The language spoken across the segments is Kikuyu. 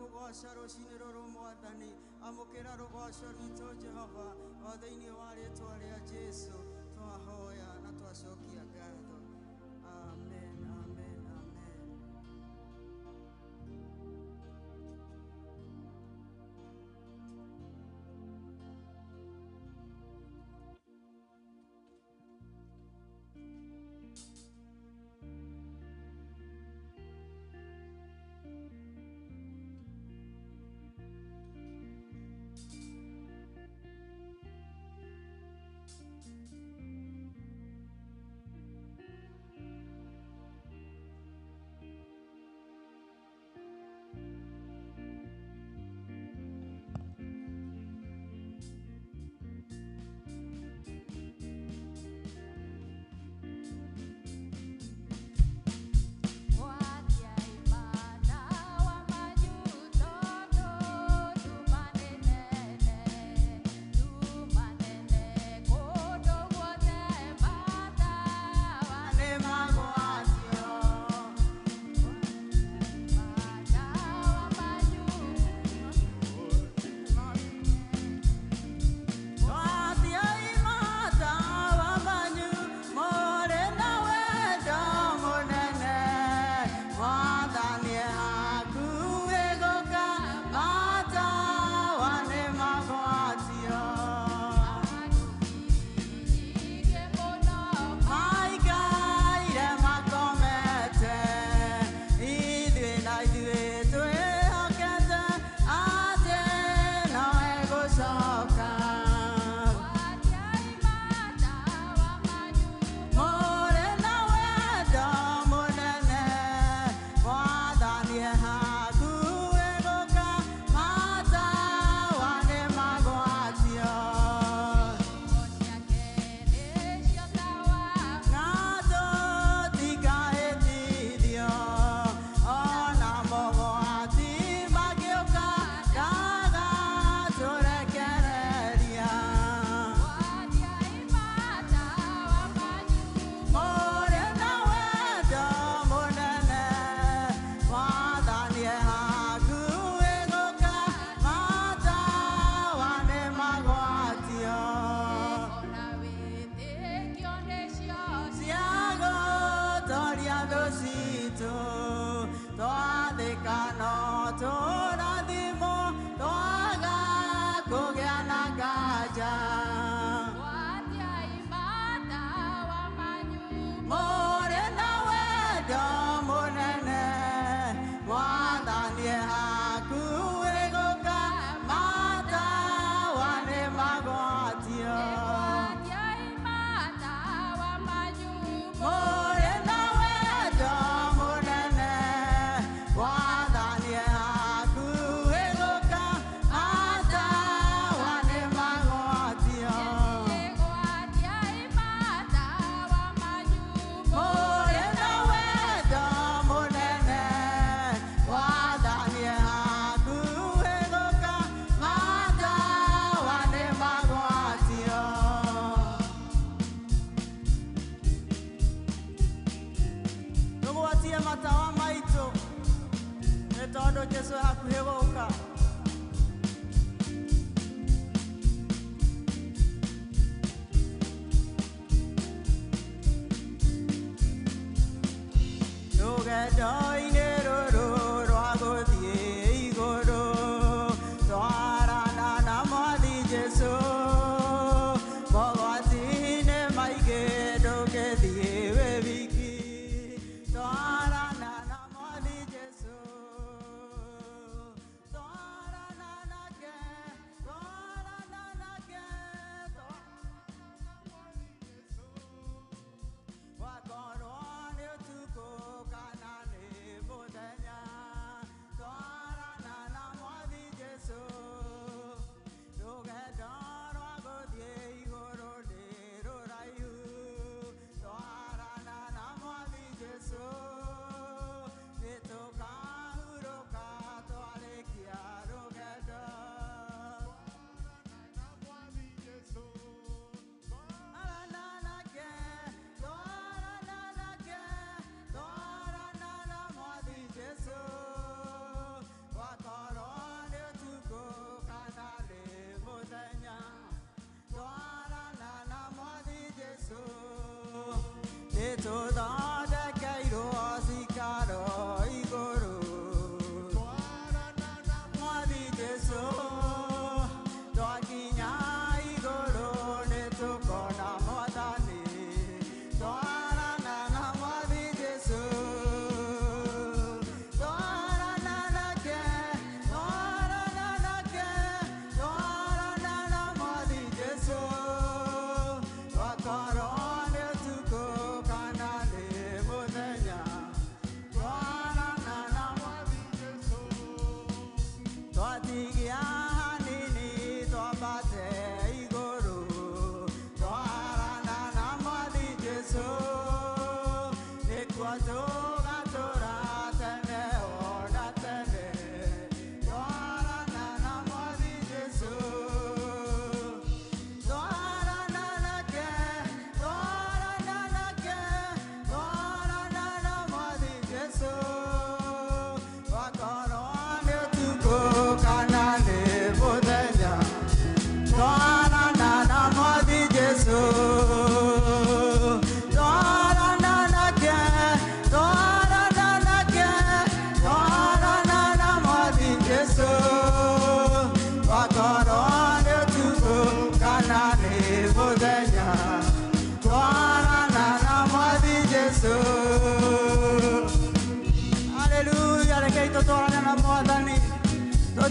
Tũkũgoca rũcinĩ rũrũ Mwathani, amũkĩra rũgoco rwitũ Jehova, o thĩinĩ wa rĩtwa rĩa Jesu twahoya na twacokia ngatho. Amen, amen, amen.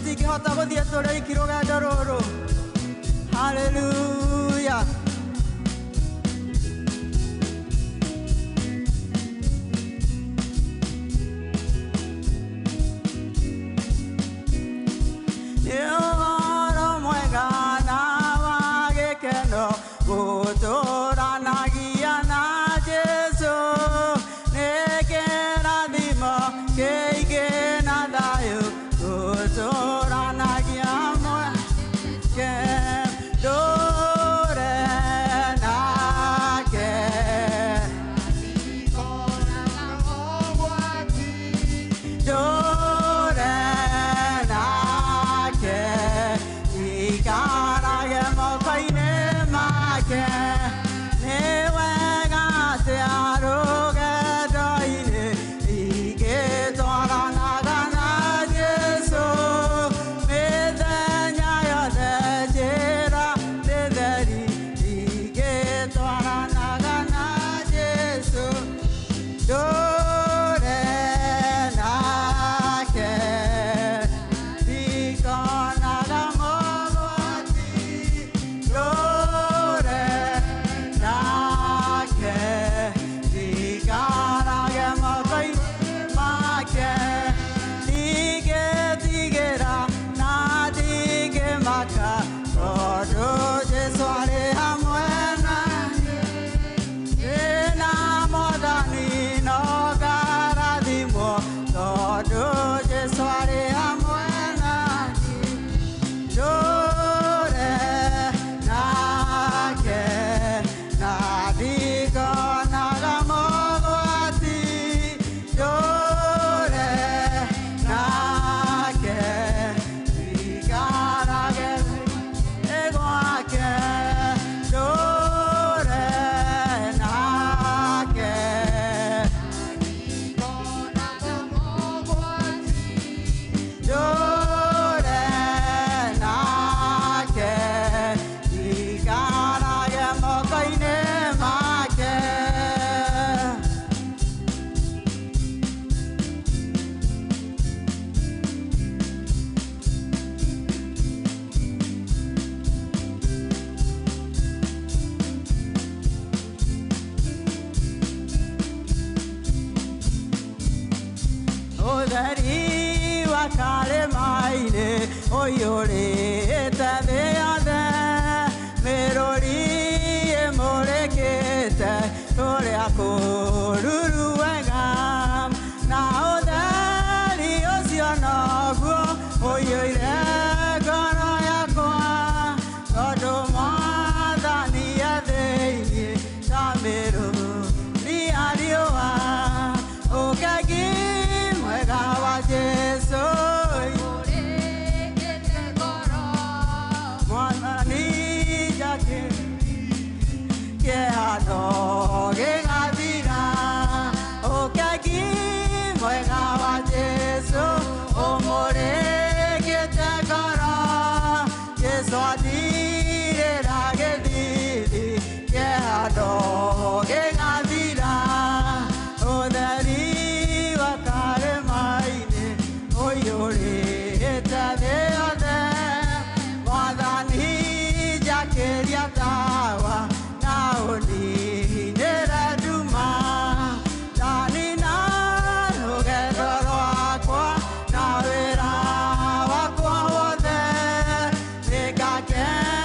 Tũtingĩhota gũthiĩ tũrĩ iki rũgendo rũrũ. Haleluya. Nĩ ũhoro mwega na wa gĩkeno gũtũranagia na Jesũ. Nĩ kĩrathimo kĩingĩ na thayũ gũtũranagia mweke ndũre nake. Ndũre nake, ikarage moko-inĩ make. Nĩ wega atĩa rũgendo-inĩ ingĩtwaranaga na Jesũ. Mĩthenya yothe njĩra nĩ theri ingĩtwaranaga na Jesũ. Ndũre nake, ndikonaga mogwati. Ndũre nake, ndikarage moko-inĩ make. Ndingĩtigĩra na ndingĩmaka, tondũ Jesũ arĩ hamwe na niĩ. Ĩna Mwathani no ngarathimwo, tondũ Jesũ arĩ hamwe na niĩ. Ndũre nake, na ndikonaga mogwati. Ndũre nake, ndikarage gwake. Ndũre nake. Ndũre nake, ndikarage moko-inĩ make. Ũtheri wa karĩma-inĩ ũiyũrĩte thĩ yothe, mĩrũri ĩmũrĩkĩte kũrĩa kũruru wega. Na ũtheri ũcio noguo ũiyũire ngoro yakwa, tondũ Mwathani e thĩinĩ ta mĩrũri ya riũa. Ũkengi mwega wa Jesũ, Mwathani njakĩ kĩeha no gĩgathira. Ũkengi mwega wa Jesũ ũmũrĩkĩte ngoro. Jesũ andirĩra gĩthithi, kĩeha no gĩgathira. Ũtheri wa karĩma-inĩ ũiyũrĩte thĩ yothe. Mwathani njakĩria tawa na ũninĩre nduma. Ndanina rũgendo rwakwa na wĩra wakwa wothe, nĩngakena.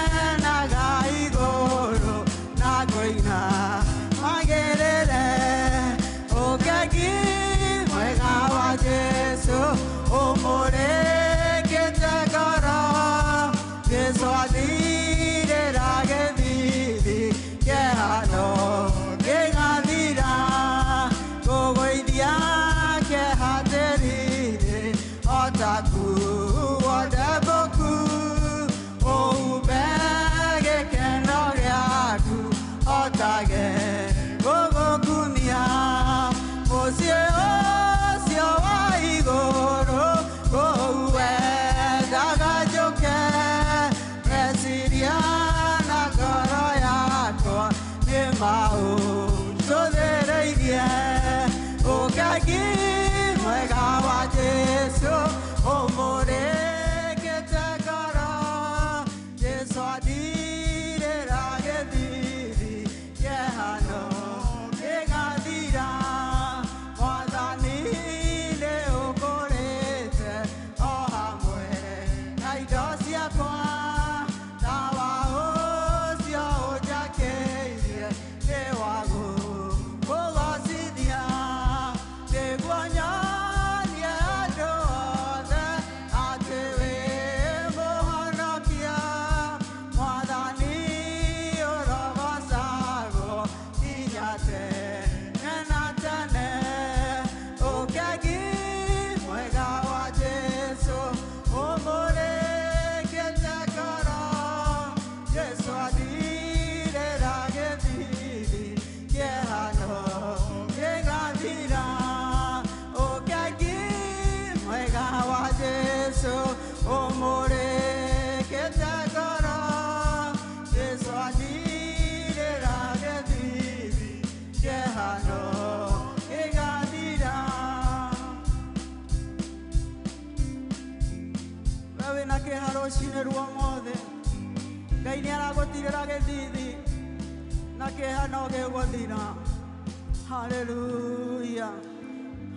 ũratirĩra gĩthithi na kĩeha no gĩgũthira. Haleluya,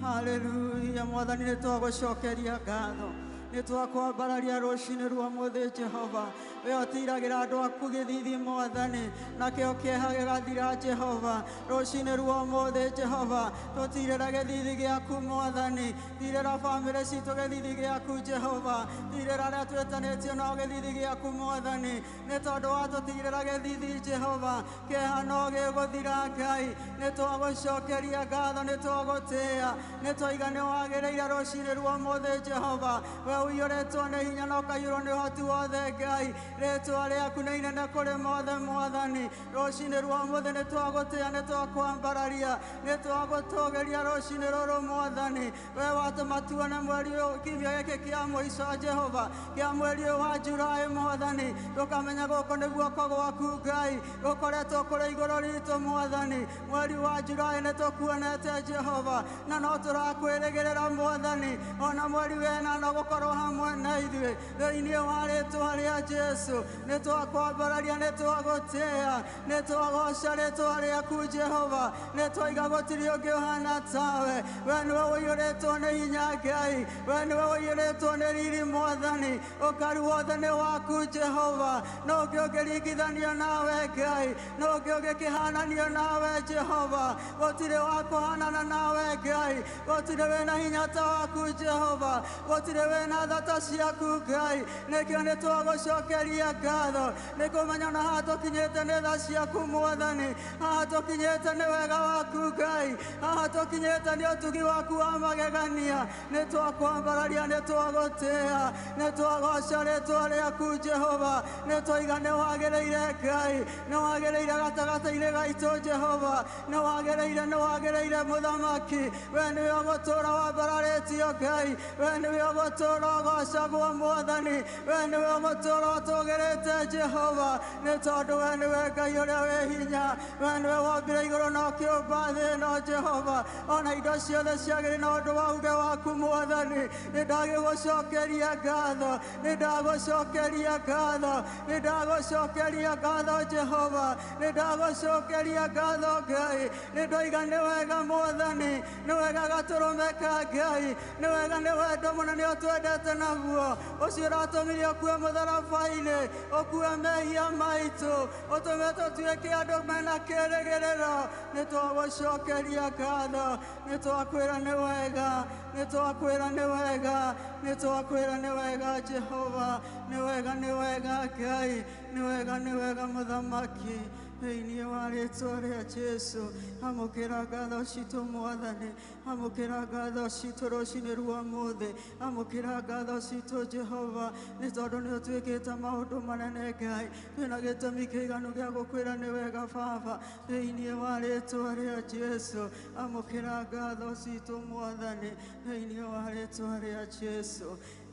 haleluya. Mwathani nĩ twagũcokeria ngatho, nĩ twakwambararia rũcinĩ rwa mũthĩ Jehova. We ũtiragĩra andũ aku gĩthithi Mwathani, nakĩo kĩeha gĩgathira Jehova. Rũcinĩ rwa ũmũthĩ Jehova, tũtirĩra gĩthithi gĩaku Mwathani, tirĩra bamĩrĩ citũ gĩthithi gĩaku Jehova, tirĩra arĩa twĩtanĩtio nao gĩthithi gĩaku Mwathani, nĩ tondũ watũtirĩra gĩthithi Jehova, kĩeha no gĩgũthira Ngai. Nĩ twagũcokeria ngatho, nĩ twagũtĩĩa, nĩ twaiga nĩ wagĩrĩire rũcinĩ rwa ũmũthĩ Jehova. We ũiyũrĩtwo nĩ hinya na ũkaiyũrwo nĩ ũhoti wothe Ngai, rĩtwa rĩaku nĩ inene kũrĩ mothe Mwathani. Rũcinĩ rwa ũmũthĩ nĩ twagũtĩĩa, nĩ twakwambararia, nĩ twagũtũgĩria rũcinĩ rũrũ Mwathani. We watũma tuone mweri ũyũ, kiumia gĩkĩ kĩa mũico Jehova, kĩa mweri ũyũ wa Julaĩ Mwathani, tũkamenya gũkũ nĩ guoko gwaku Ngai gũkoretwo kũrĩ igũrũ ritũ Mwathani. Mweri wa Julaĩ nĩ tũkuonete Jehova, na no tũrakwĩrĩgĩrĩra Mwathani, ona mweri wena no gũkorwo hamwe na ithuĩ thĩinĩ wa rĩtwa rĩa Jesu. Nĩ twakwambararia, nĩ twagũtĩĩa, nĩ twagoca rĩtwa rĩaku Jehova, nĩ twaiga gũtirĩ ũngĩ ũhana tawe. We nĩwe ũiyũrĩtwo nĩ hinya Ngai, we nĩwe ũiyũrĩtwo nĩ riri Mwathani, ũkaru wothe nĩ waku Jehova. No ũngĩ ũngĩringithanio nawe Ngai, no ũngĩ ũngĩkĩhananio nawe Jehova, gũtirĩ wa kũhanana nawe Ngai, gũtirĩ wĩna hinya ta waku Jehova, gũtirĩ wĩna tha ta ciaku Ngai. Nĩkĩo nĩ twagũcokeria ngatho, nĩ kũmenya na haha tũkinyĩte nĩ tha ciaku Mwathani, haha tũkinyĩte nĩ wega waku Ngai, haha tũkinyĩte nĩ ũtugi waku wa magegania. Nĩ twakwambararia, nĩ twagũtĩĩa, nĩ twagoca rĩtwa rĩaku Jehova, nĩ twaiga nĩ wagĩrĩire Ngai, nĩ wagĩrĩire gatagatĩ-inĩ gaitũ Jehova, nĩ wagĩrĩire, nĩ wagĩrĩire Mũthamaki. We nĩwe ũgũtũũra wambararĩtio Ngai, we nĩwe ũgũtũũra ũgocagwo Mwathani, we nĩwe ũgũtũũra ũtũgĩrĩte Jehova, nĩ tondũ we nĩwe Ngai ũrĩa wĩ hinya, we nĩwe wombire igũrũ na ũkĩũmba thĩ ĩno Jehova, ona indo ciothe ciagĩrĩ na ũndũ wa uge waku Mwathani. Nĩ ndagĩgũcokeria ngatho, nĩ ndagũcokeria ngatho, nĩ ndagũcokeria ngatho Jehova, nĩ ndagũcokeria ngatho Ngai. Nĩ ndoiga nĩ wega Mwathani, nĩ wega gatũrũme ka Ngai, nĩ wega, nĩ wendo mũnene ũtwendete naguo, ũcio ũratũmire ũkue mũtharaba-inĩ, ũkue mehia maitũ, ũtũme tũtuĩke andũ mena kĩĩrĩgĩrĩro. Nĩ twagũcokeria ngatho, nĩ twakwĩra nĩ wega, nĩ twakwĩra nĩ wega, nĩ twakwĩra nĩ wega Jehova, nĩ wega, nĩ wega Ngai, nĩ wega, nĩ wega Mũthamaki. Thĩinĩ wa rĩtwa rĩa Jesu, amũkĩra ngatho citũ Mwathani, amũkĩra ngatho citũ rũcinĩ rwa ũmũthĩ, amũkĩra ngatho citũ Jehova, nĩ tondũ nĩ ũtuĩkĩte maũndũ manene Ngai. Twĩna gĩtũmi kĩiganu gĩa gũkwĩra nĩ wega Baba, thĩinĩ wa rĩtwa rĩa Jesu, amũkĩra ngatho citũ Mwathani, thĩinĩ wa rĩtwa rĩa Jesu.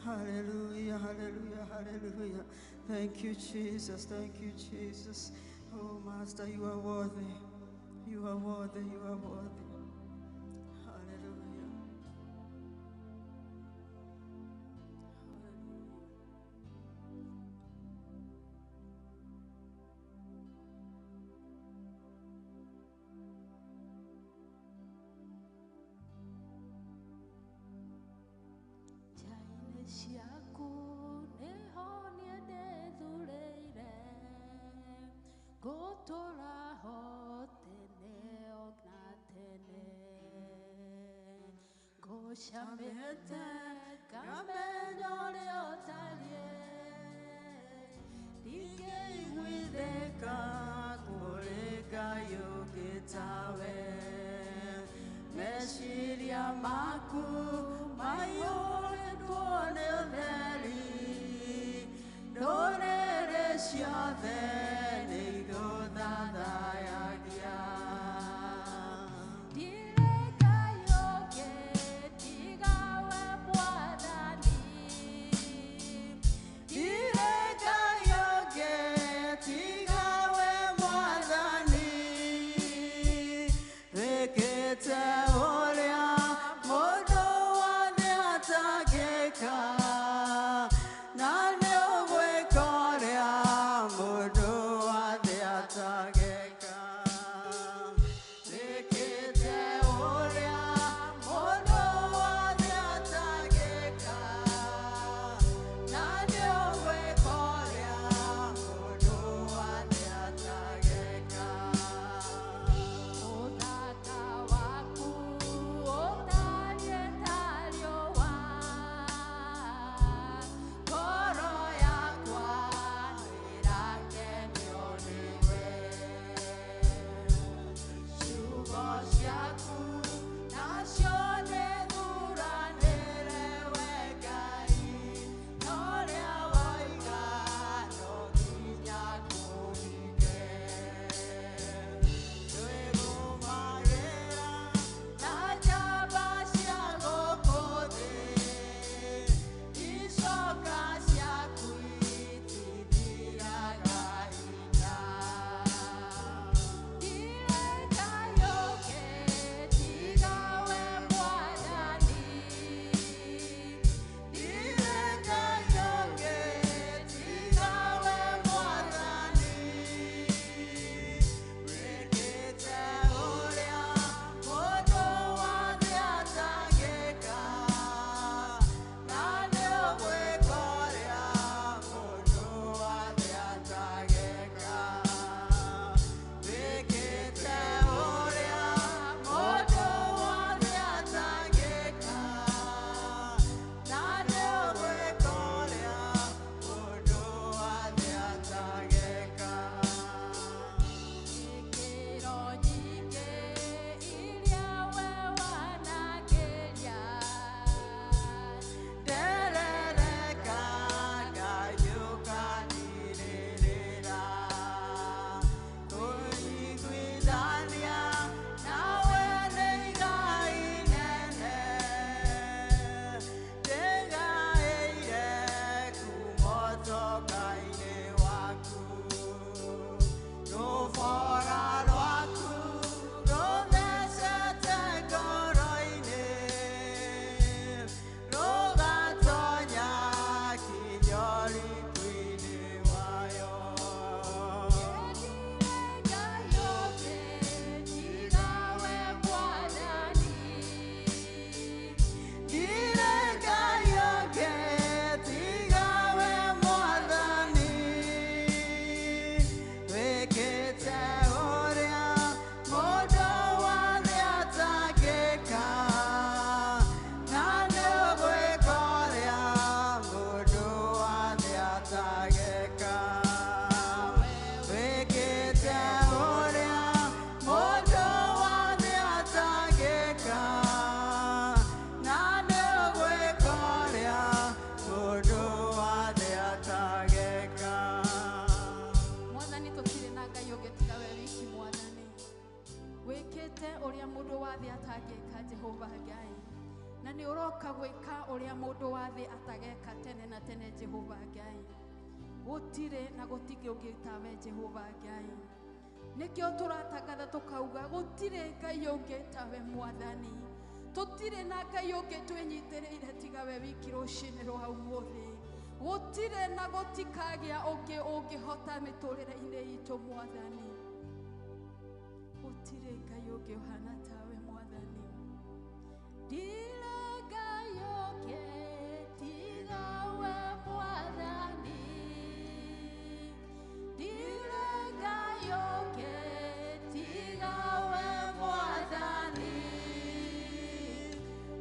Hallelujah, hallelujah, hallelujah. Thank you, Jesus. Thank you, Jesus. Oh, Master, you are worthy. You are worthy. You are worthy. Hallelujah. Hallelujah. Nja-inĩ ciaku nĩho niĩ ndĩthurĩire, ngũtũũra ho tene ona tene. Ngũcamĩte ngamenya ũrĩa ũtariĩ, Ndingĩiguithĩka kũrĩ Ngai ũngĩ tawe, meciria maku maiyũrĩtwo nĩ ũtheri, ndũrĩrĩ ciothe nĩ igũthathayagia. Ndirĩ Ngai ũngĩ tiga we Mwathani, Ndirĩ Ngai ũngĩ tiga we Mwathani, wĩkĩte ũrĩa mũndũ wothe atangĩka, na nĩ ũgwĩka ũrĩa mũndũ Wahota gwĩka ũrĩa mũndũ wa thĩ atageka tene na tene Jehova Ngai. Gũtirĩ na gũtingĩ ũngĩ tawe Jehova Ngai. Nĩkĩo tũratangatha tũkauga gũtirĩ Ngai ũngĩ tawe Mwathani. Tũtirĩ na Ngai ũngĩ twĩnyitĩrĩire tiga we wiki rũcinĩ rwa ũmũthĩ. Gũtirĩ na gũtikagĩa ũngĩ ũngĩhota mĩtũrĩre-inĩ itũ Mwathani. Gũtirĩ Ngai ũngĩ ũhana tawe Mwathani. Ndirĩ Ngai ũngĩ tiga we Mwathani. Ndirĩ Ngai ũngĩ tiga we Mwathani.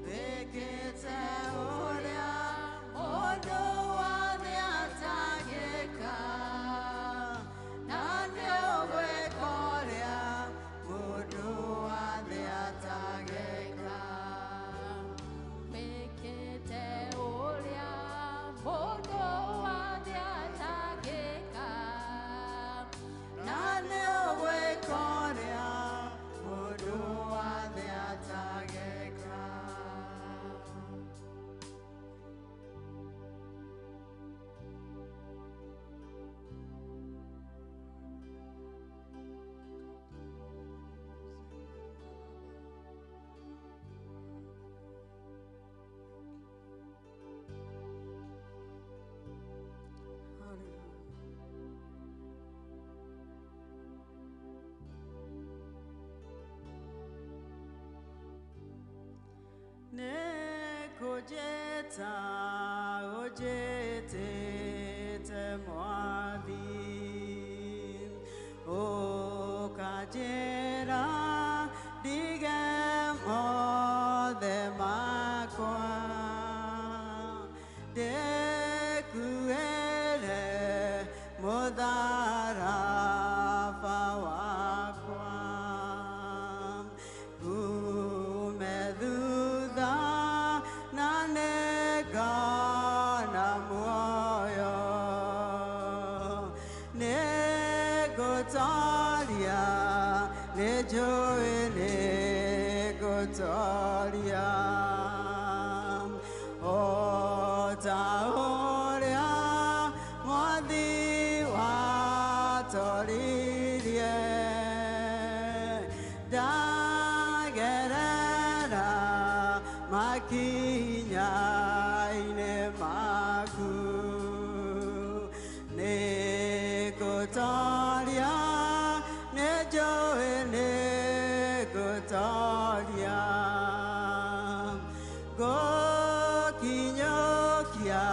Wĩkĩte ũrĩa mũndũ wa thĩ atangĩka, na nĩũgwĩka ũrĩa mũndũ wa thĩ atangĩka. Wĩkĩte ũrĩa mũndũ wa thĩ atangĩka, Na nĩũgwĩka ũrĩa mũndũ wa thĩ atangĩka. Hallelujah. Nĩngũnjĩta ũnjĩtĩte Mwathi, ũkanjĩra ndige mothe makwa, ndĩkuĩre mũtharaba wakwa. Ngume thutha na nĩngona muoyo, nĩngũtoria, nĩnjũĩ nĩngũtoria. O ta ũrĩa Mwathi watoririe, ndagerera makinya-inĩ maku. Nĩngũtoria, nĩnjũĩ nĩngũtoria. Ngũkinyũkia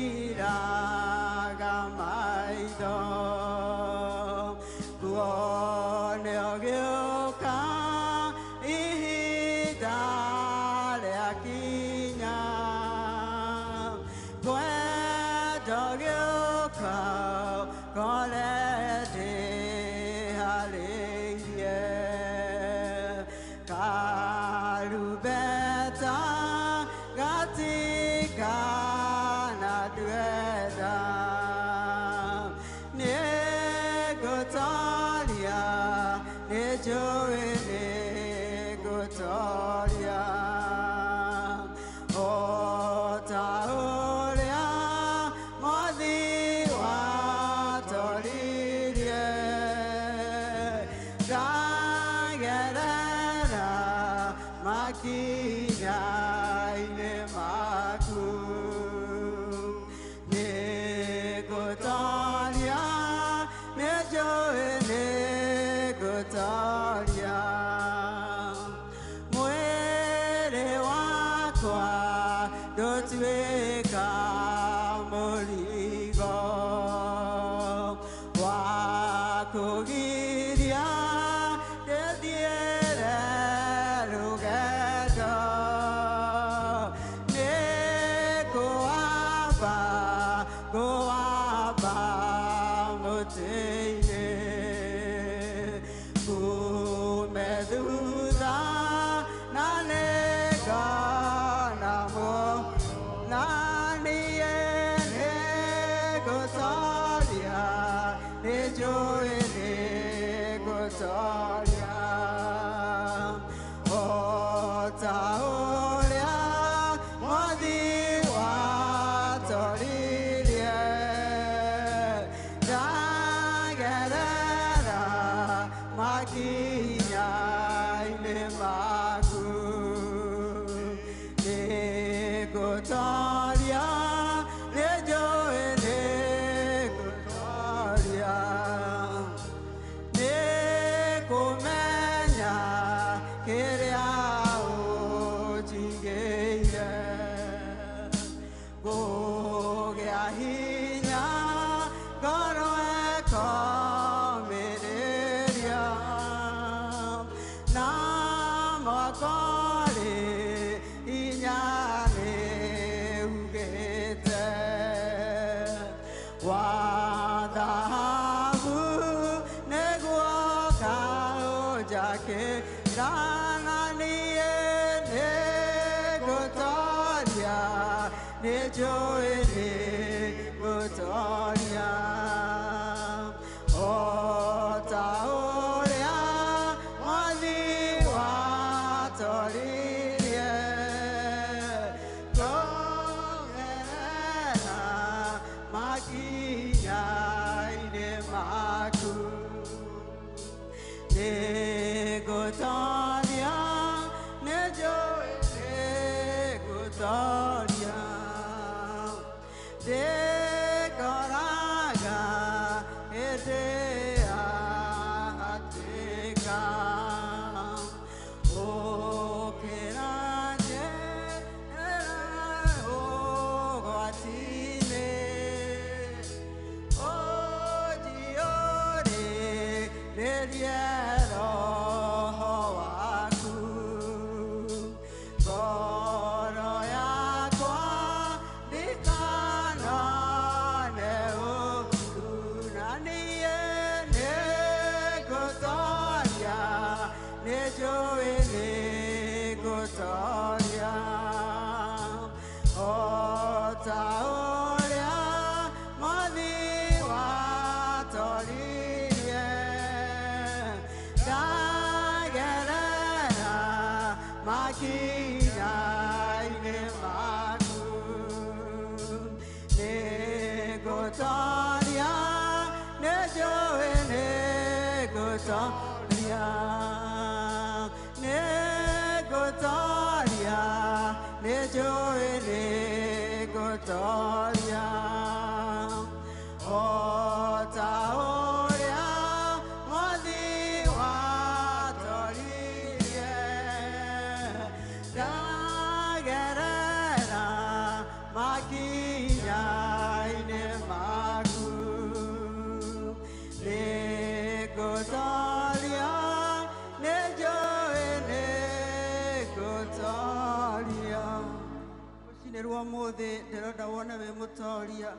gĩtiraga maitho, nguone ũgĩũka ihinda rĩakinya. Ngwenda ũgĩũka ngore ndĩharĩirie. Karumbeta gatikana nduenda, nĩngũtoria, nĩnjũĩ nĩngũtoria. O ta ũrĩa Mwathi watoririe, ndagerera makinya-inĩ maku. Nĩngũtoria, nĩnjũĩ nĩngũtoria. Mwĩrĩ wakwa ndũtuĩka mũrigo wa kũgiria ndĩthiĩre rũgendo. Nĩngũamba, ngũamba mũtĩ-inĩ, ngume thutha na nĩngona muoyo, na niĩ nĩngũtoria, nĩnjũĩ nĩngũtoria. O ta ũrĩa makinya-inĩ maku. Nĩngũtoria, nĩnjũĩ nĩngũtoria, nĩngũmenya kĩrĩa ũnjigĩire. Ngũgĩa hinya ngoro ĩkomĩrĩria, na moko-rĩ hinya nĩugĩte. Wa thahabu nĩguo kaũnjakĩra, na niĩ nĩngũtoria, nĩnjũĩ nĩngũtoria. O ta ũrĩa Mwathi watoririe, kũgerera makinya-inĩ maku. Nĩngũtoria, nĩnjũĩ nĩngũtoria, ndĩkoraga hĩndĩ ya hatĩka. Ũkĩra njĩra ũgwati-inĩ, ũnjiyũrĩrĩrie Roho waku. Ngoro yakwa ndikanone ũũru, na niĩ nĩngũtoria, nĩnjũĩ nĩngũtoria. O ta ũrĩa Mwathi watoririe, ndagerera makinya-inĩ maku. Nĩngũtoria, nĩnjũĩ nĩngũtoria, nĩngũtoria, nĩnjũĩ nĩngũtoria. O ta ũrĩa Mwathi watoririe, ndagerera makinya-inĩ maku. Nĩngũtoria, nĩnjũĩ nĩngũtoria. Rũcinĩ rwa ũmũthĩ ndĩrenda wone wĩ mũtoria,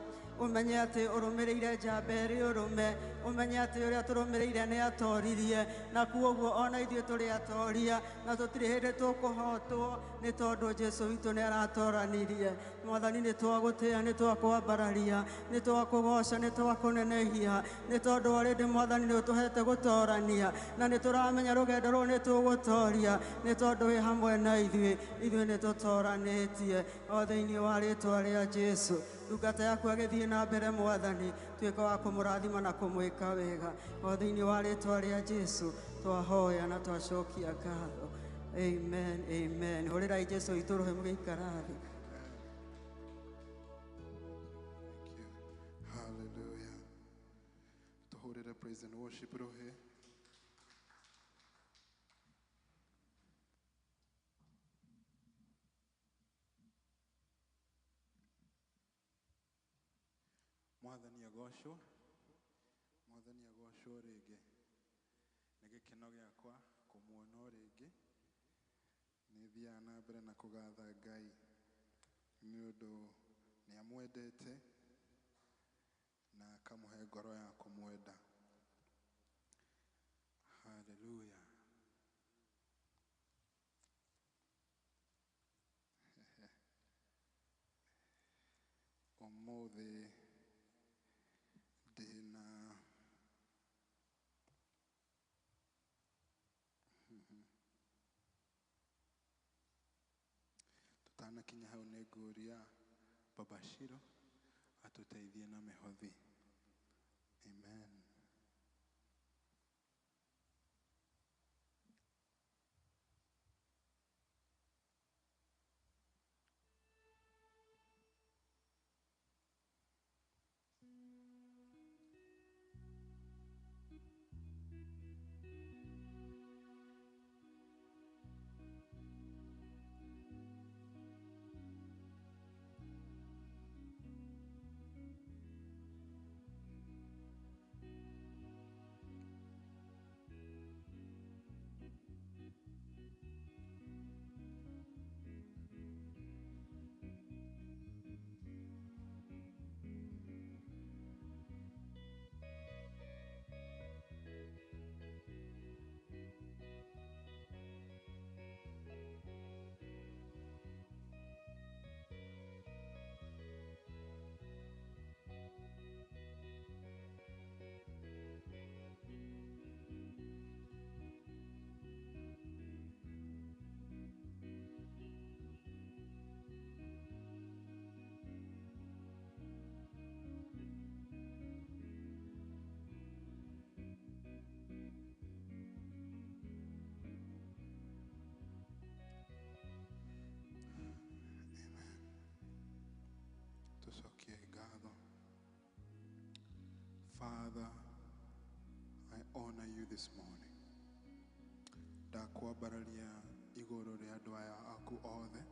ũmenye atĩ ũrũmĩrĩire njamba ĩrĩ ũrũme, ũmenye atĩ ũrĩa tũrũmĩrĩire nĩ atoririe, na kuoguo ona ithuĩ tũrĩ atoria, na tũtirĩ hĩndĩ tũkũhotwo nĩ tondũ Jesũ witũ nĩ aratoranirie. Mwathani nĩ twagũtĩĩa, nĩ twakwambararia, nĩ twakũgoca, nĩ twakũnenehia, nĩ tondũ already Mwathani nĩ ũtũhete gũtorania, na nĩ tũramenya rũgendo rũrũ nĩ tũgũtoria, nĩ tondũ wĩ hamwe na ithuĩ, ithuĩ nĩ tũtoranĩtie o thĩinĩ wa rĩtwa rĩa Jesũ. Ndungata yaku agĩthiĩ na mbere Mwathani, tuĩka wa kũmũrathima na kũmwĩka wega o thĩinĩ wa rĩtwa rĩa Jesũ twahoya na twacokia ngatho. Amen, amen. Hũrĩrai Jesũ witũ rũhĩ mũgĩikara thĩ. Thank you. Hallelujah. Tuhurire praise and worship rohe. Mwathani agocwo, Mwathani agocwo rĩngĩ. Nĩ gĩkeno gĩakwa kũmuona o rĩngĩ. Nĩ thiaga na mbere na kũgatha Ngai nĩ ũndũ nĩ amwendete na akamũhe ngoro ya kũmwenda. Hallelujah. Ũmũthĩ ndĩna tũtanakinya hau nĩ ngũria Baba Shiro atũteithie na mĩhothi. Amen. this morning. Ndakwambararia igũrũ rĩa andũ aya aku othe.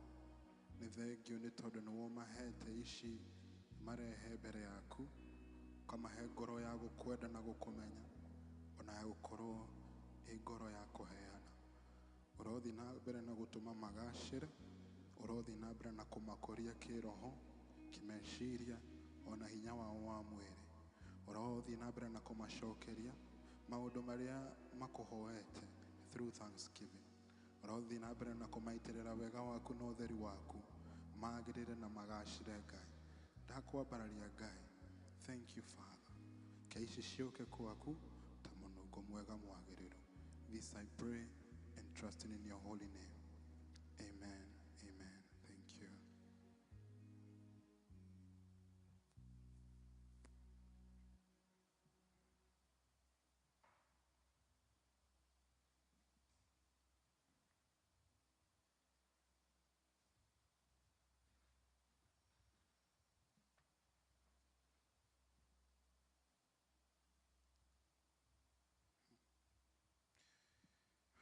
Nĩ thengio nĩ tondũ nĩ womahete ici marehe mbere yaku, ũkamahe ngoro ya gũkwenda na gũkũmenya, ona ya gũkorwo ĩ ngoro ya kũheana. Ũrothiĩ na mbere na gũtũma magacĩre, ũrothiĩ na mbere na kũmakũria kĩroho, kĩmeciria, ona hinya wao wa mwĩrĩ. Ũrothiĩ na mbere na kũmacokeria maũndũ marĩa makũhoete through thanksgiving. Ũrothiĩ na mbere na kũmaitĩrĩra wega waku na ũtheri waku, magĩrĩre na magacĩre Ngai. Ndakwambararia Ngai. Thank you, Father. Ke ici ciũke kwaku ta mũnungo mwega mwagĩrĩru. This I pray and trusting in your holy name. Amen. Amen. Thank you.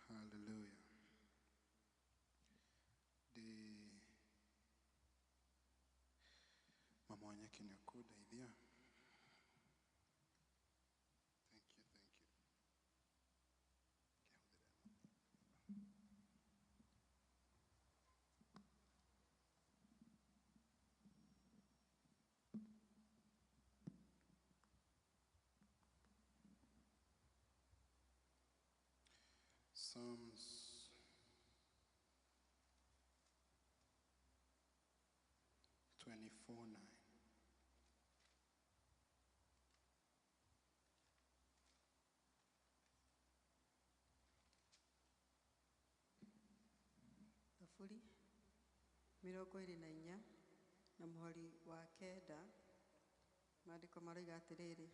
Hallelujah. Ndĩ mama wa Nyeki nĩ ũkũndeithia. Thank you, thank you. Kĩhũthĩre ĩno. Psalms 24:9. Thaburi 24 na mũhari wa 9, maandĩko maroiga atĩrĩrĩ,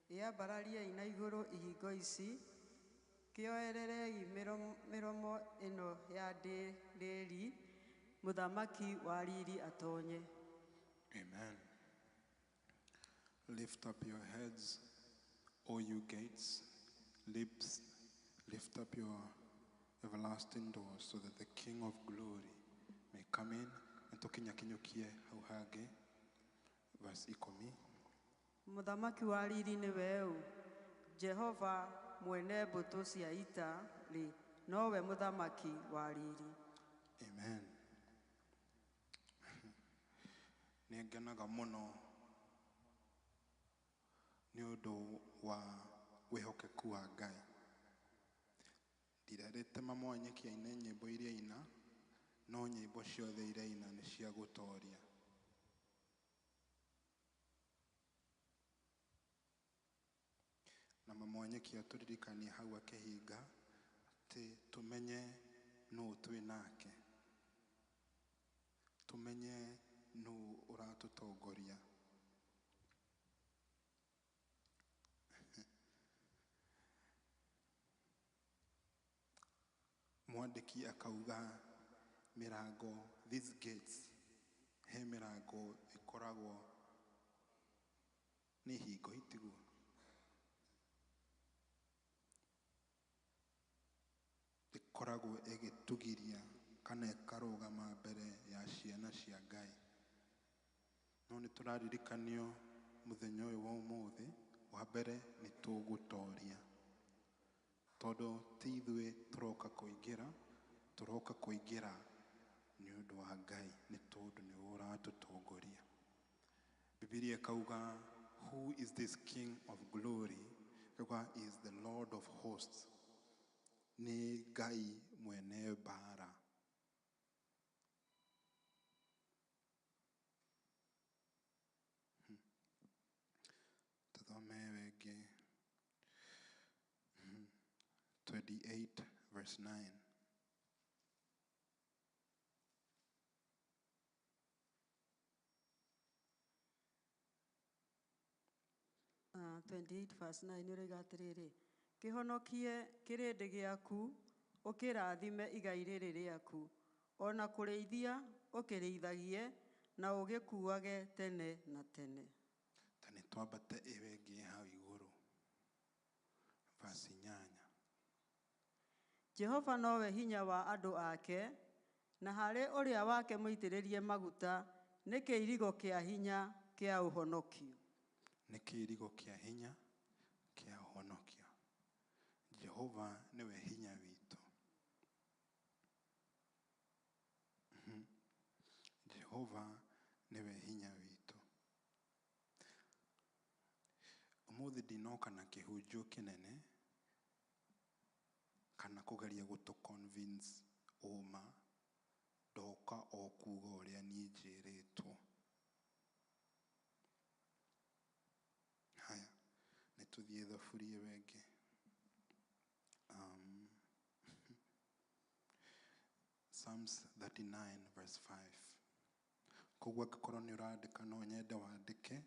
ĩambarariei na igũrũ ihingo ici, kĩoererei mĩromo ĩno ya ndĩrĩri, mũthamaki wa riri atonye. Amen. Lift up your heads, O you gates, lips, lift up your everlasting doors, so that the King of glory may come in. Na tũkinyakinyũkie hau hangĩ, verse 10. Mũthamaki wa riri nĩwe ũ? Jehova mwene mbũtũ cia ita rĩ, nowe mũthamaki wa riri. Amen. Nĩ ngenaga mũno nĩ ũndũ wa wĩhokeku wa Ngai. Ndirerĩte mama wa Nyeki aine nyĩmbo iria aina, no nyĩmbo ciothe iria aina nĩ cia gũtoria. Na mama wa Nyeki atũririkanie hau akĩhinga atĩ tũmenye nũ twĩ nake, tũmenye nũ ũratũtongoria. Mwandĩki akauga mĩrango, these gates, he mĩrango ĩkoragwo nĩ hingo itiguo. Ĩkoragwo ĩgĩtugiria kana ĩkarũgama mbere ya ciana cia Ngai. No nĩ tũraririkanio mũthenya ũyũ wa ũmũthĩ, wa mbere nĩ tũgũtoria. Tondũ ti ithuĩ tũroka kũingĩra, tũroka kũingĩra nĩ ũndũ wa Ngai, nĩ tondũ nĩwe ũratũtongoria. Bibilia ĩkauga, who is this King of glory? Ĩkauga, is the Lord of hosts. Nĩ Ngai mwene mbara. Tũthome wengĩ 28 verse 9. 28 verse 9 ũroiga atĩrĩrĩ, kĩhonokie kĩrĩndĩ gĩaku, ũkĩrathime igai rĩrĩ rĩaku, ona kũrĩithia ũkĩrĩithagie, na ũgĩkuage tene na tene. Ta nĩ twambate ĩyo ĩngĩ hau igũrũ, verse 8. Jehova nowe hinya wa andũ ake, na harĩ ũrĩa wake mũitĩrĩrie maguta nĩ kĩirigo kĩa hinya kĩa ũhonokio. Nĩ kĩirigo kĩa hinya kĩa ũhonokio. Jehova nĩwe hinya witũ. Jehova nĩwe hinya witũ. Ũmũthĩ ndinoka na kĩhunjio kĩnene kana kũgeria gũtũ convince ũma, ndoka o kuga ũrĩa niĩ njĩrĩtwo. Haya, nĩ tũthiĩ thaburi ĩyo ĩngĩ. Psalms 39 verse 5. Koguo angĩkorwo nĩ ũrandĩka no nyende wandĩke,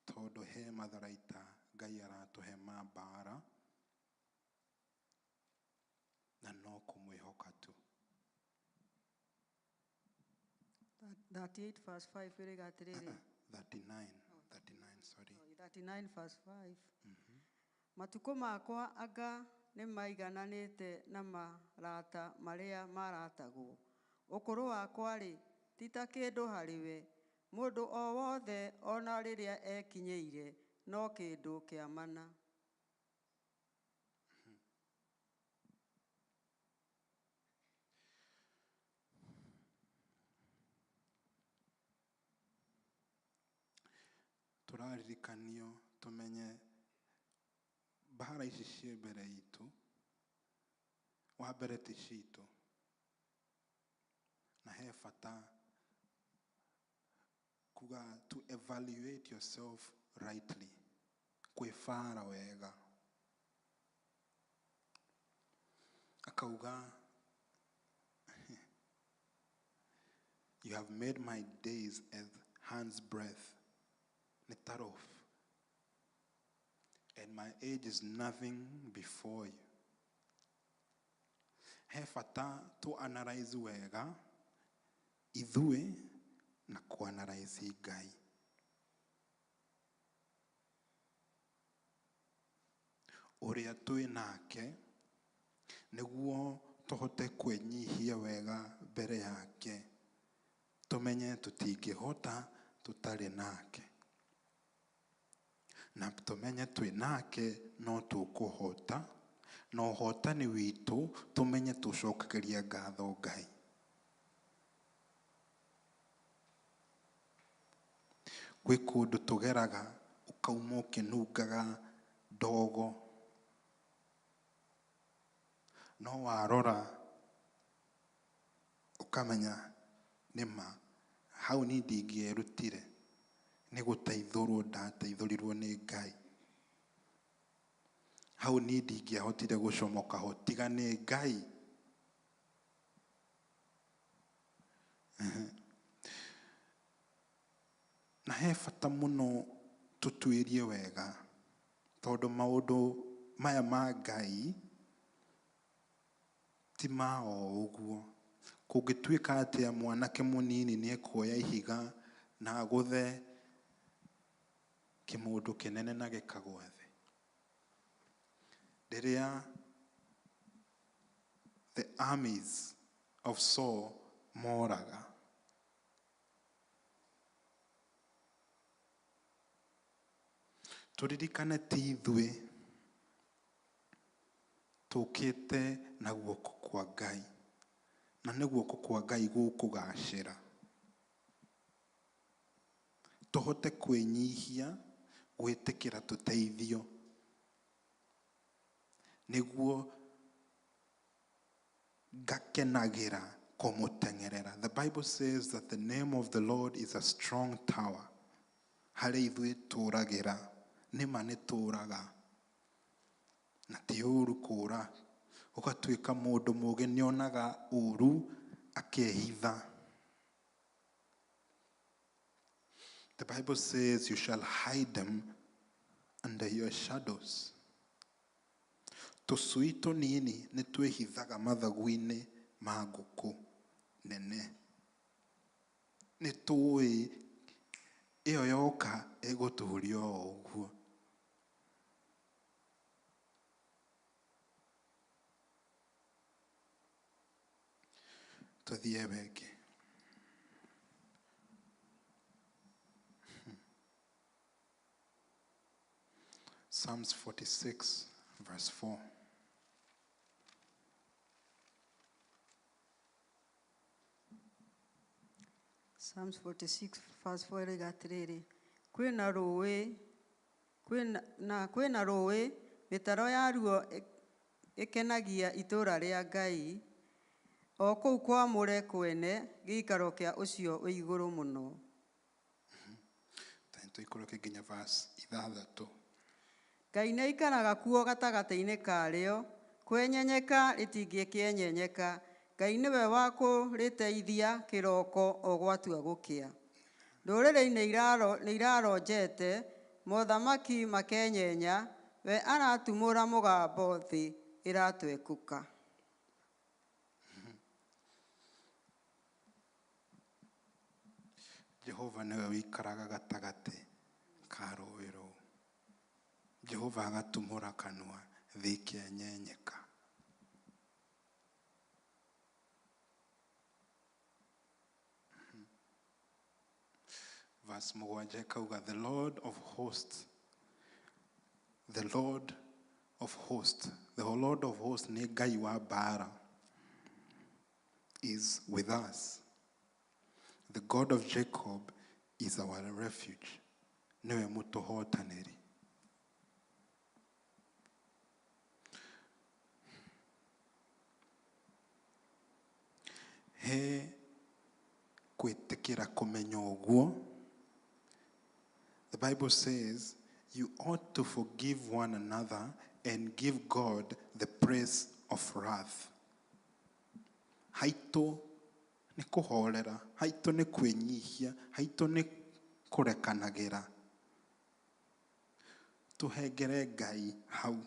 tondũ he matharaita Ngai aratũhe ma mbara na no kũmwĩhoka tu. 38 verse 5 ĩrĩga atĩrĩrĩ. 39, 39, sorry. 39 verse 5. Matukũ makwa anga nĩ maigananĩte na marata marĩa maratagwo. Ũkũrũ wakwa-rĩ, ti ta kĩndũ harĩ we. Mũndũ o wothe ona rĩrĩa ekinyĩire no kĩndũ kĩa mana. Tũraririkanio tũmenye mbara ici ciĩ mbere itũ, wa mbere ti citũ, na he bata kuga to evaluate yourself rightly, kwĩbara wega. Akauga, you have made my days as hand's breadth, nĩ ta rũbu, and my age is nothing before you. He bata to analyze wega ithuĩ na ku analyze Ngai. Ũrĩa twĩ nake nĩguo tũhote kwĩnyihia wega mbere yake, tũmenye tũtingĩhota tũtarĩ nake, na tũmenye twĩ nake no tũkũhota, na ũhotani witũ tũmenye tũcokagĩria ngatho Ngai. Gwĩ kũndũ tũgeraga ũkauma ũkĩnungaga ndogo, no warora ũkamenya nĩma hau ni ndingĩerutire, nĩ gũteithũrwo ndateithũrirwo nĩ Ngai. Hau ni ndingĩahotire gũcomoka ho tiga nĩ Ngai. Na he bata mũno tũtuĩrie wega, tondũ maũndũ maya ma Ngai ti ma o ũguo. Kũngĩtuĩka atĩa mwanake mũnini nĩ ekuoya ihiga na agũthe kĩmũndũ kĩnene na gĩkagwa thĩ. Rĩrĩa the armies of Saul moraga, tũririkane ti ithuĩ tũkĩte na guoko kwa Ngai, na nĩ guoko kwa Ngai gũkũgacĩra. Tũhote kwĩnyihia, gwĩtĩkĩra tũteithio, nĩguo ngakenagĩra kũmũteng'erera. The Bible says that the name of the Lord is a strong tower. Harĩa ithuĩ tũragĩra, nĩma nĩ tũraga, na ti ũru kũra. Ũgatuĩka mũndũ mũũgĩ nĩonaga ũru akehitha. The Bible says you shall hide them under your shadows. Tũcui tũnini nĩ twĩhithaga mathagu-inĩ ma ngũkũ nene. Nĩ tũĩ ĩyo yoka ĩgũtũhuria o ũguo. Tũthiĩ ĩyo ĩngĩ. Psalms 46 verse 4. Psalms 46 verse 4 ĩroiga atĩrĩrĩ, kwĩna rũĩ, kwĩna rũĩ, mĩtaro yaruo ĩkenagia itũũra rĩa Ngai, o kũu kwamũre kwene, gĩikaro kĩa ũcio wĩ igũrũ mũno. Tũikũrũke nginya verse 6. Ngai nĩaikaraga kuo gatagatĩ-inĩ karĩo, kwenyenyeka rĩtingĩkĩenyenyeka. Ngai nĩwe wa kũrĩteithia kĩroko o gwatua gũkĩa. Ndũrĩrĩ nĩiraronjete, mothamaki makenyenya, we aratumũra mũgambo thĩ ĩratwekũka. Jehova nĩwe wĩikaraga gatagatĩ ka rũĩ rũu. Jehova agatumũra kanua thĩ ĩkenyenyeka. Verse 7 ĩkauga, the Lord of hosts, the Lord of hosts, the Lord of hosts nĩ Ngai wa mbaara, is with us. The God of Jacob is our refuge. Nĩwe mũtũhotanĩri. He gwĩtĩkĩra kũmenya ũguo. The Bible says you ought to forgive one another and give God the praise of wrath. Haitũ nĩ kũhorera, haitũ nĩ kwĩnyihia, haitũ nĩ kũrekanagĩra. Tũhengere Ngai hau.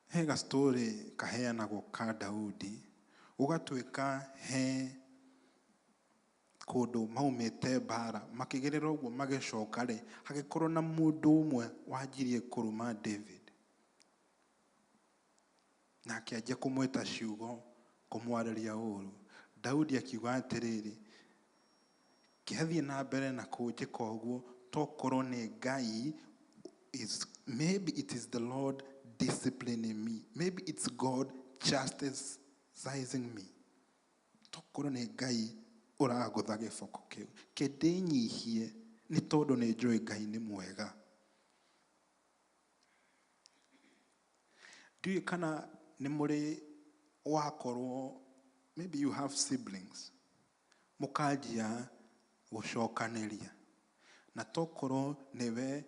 He gastori kaheanagwo ka Daudi, gũgatuĩka he kũndũ maumĩte mbara, makĩgerera ũguo magĩcoka rĩ, hagĩkorwo na mũndũ ũmwe wanjirie kũruma David. Na akĩanjia kũmwĩta ciugo, kũmwarĩria ũru. Daudi akiuga atĩrĩrĩ, kĩathiĩ na mbere na kũnjĩka ũguo, tokorwo nĩ Ngai, is, maybe it is the Lord disciplining me. Maybe it's God chastising me. Tokorwo nĩ Ngai ũragũtha gĩboko kĩu. Kĩndĩnyihie nĩ tondũ nĩ njũĩ Ngai nĩ mwega. Ndiũĩ kana nĩ mũrĩ wakorwo, maybe you have siblings, mũkanjia gũcokanĩria. Na tokorwo nĩwe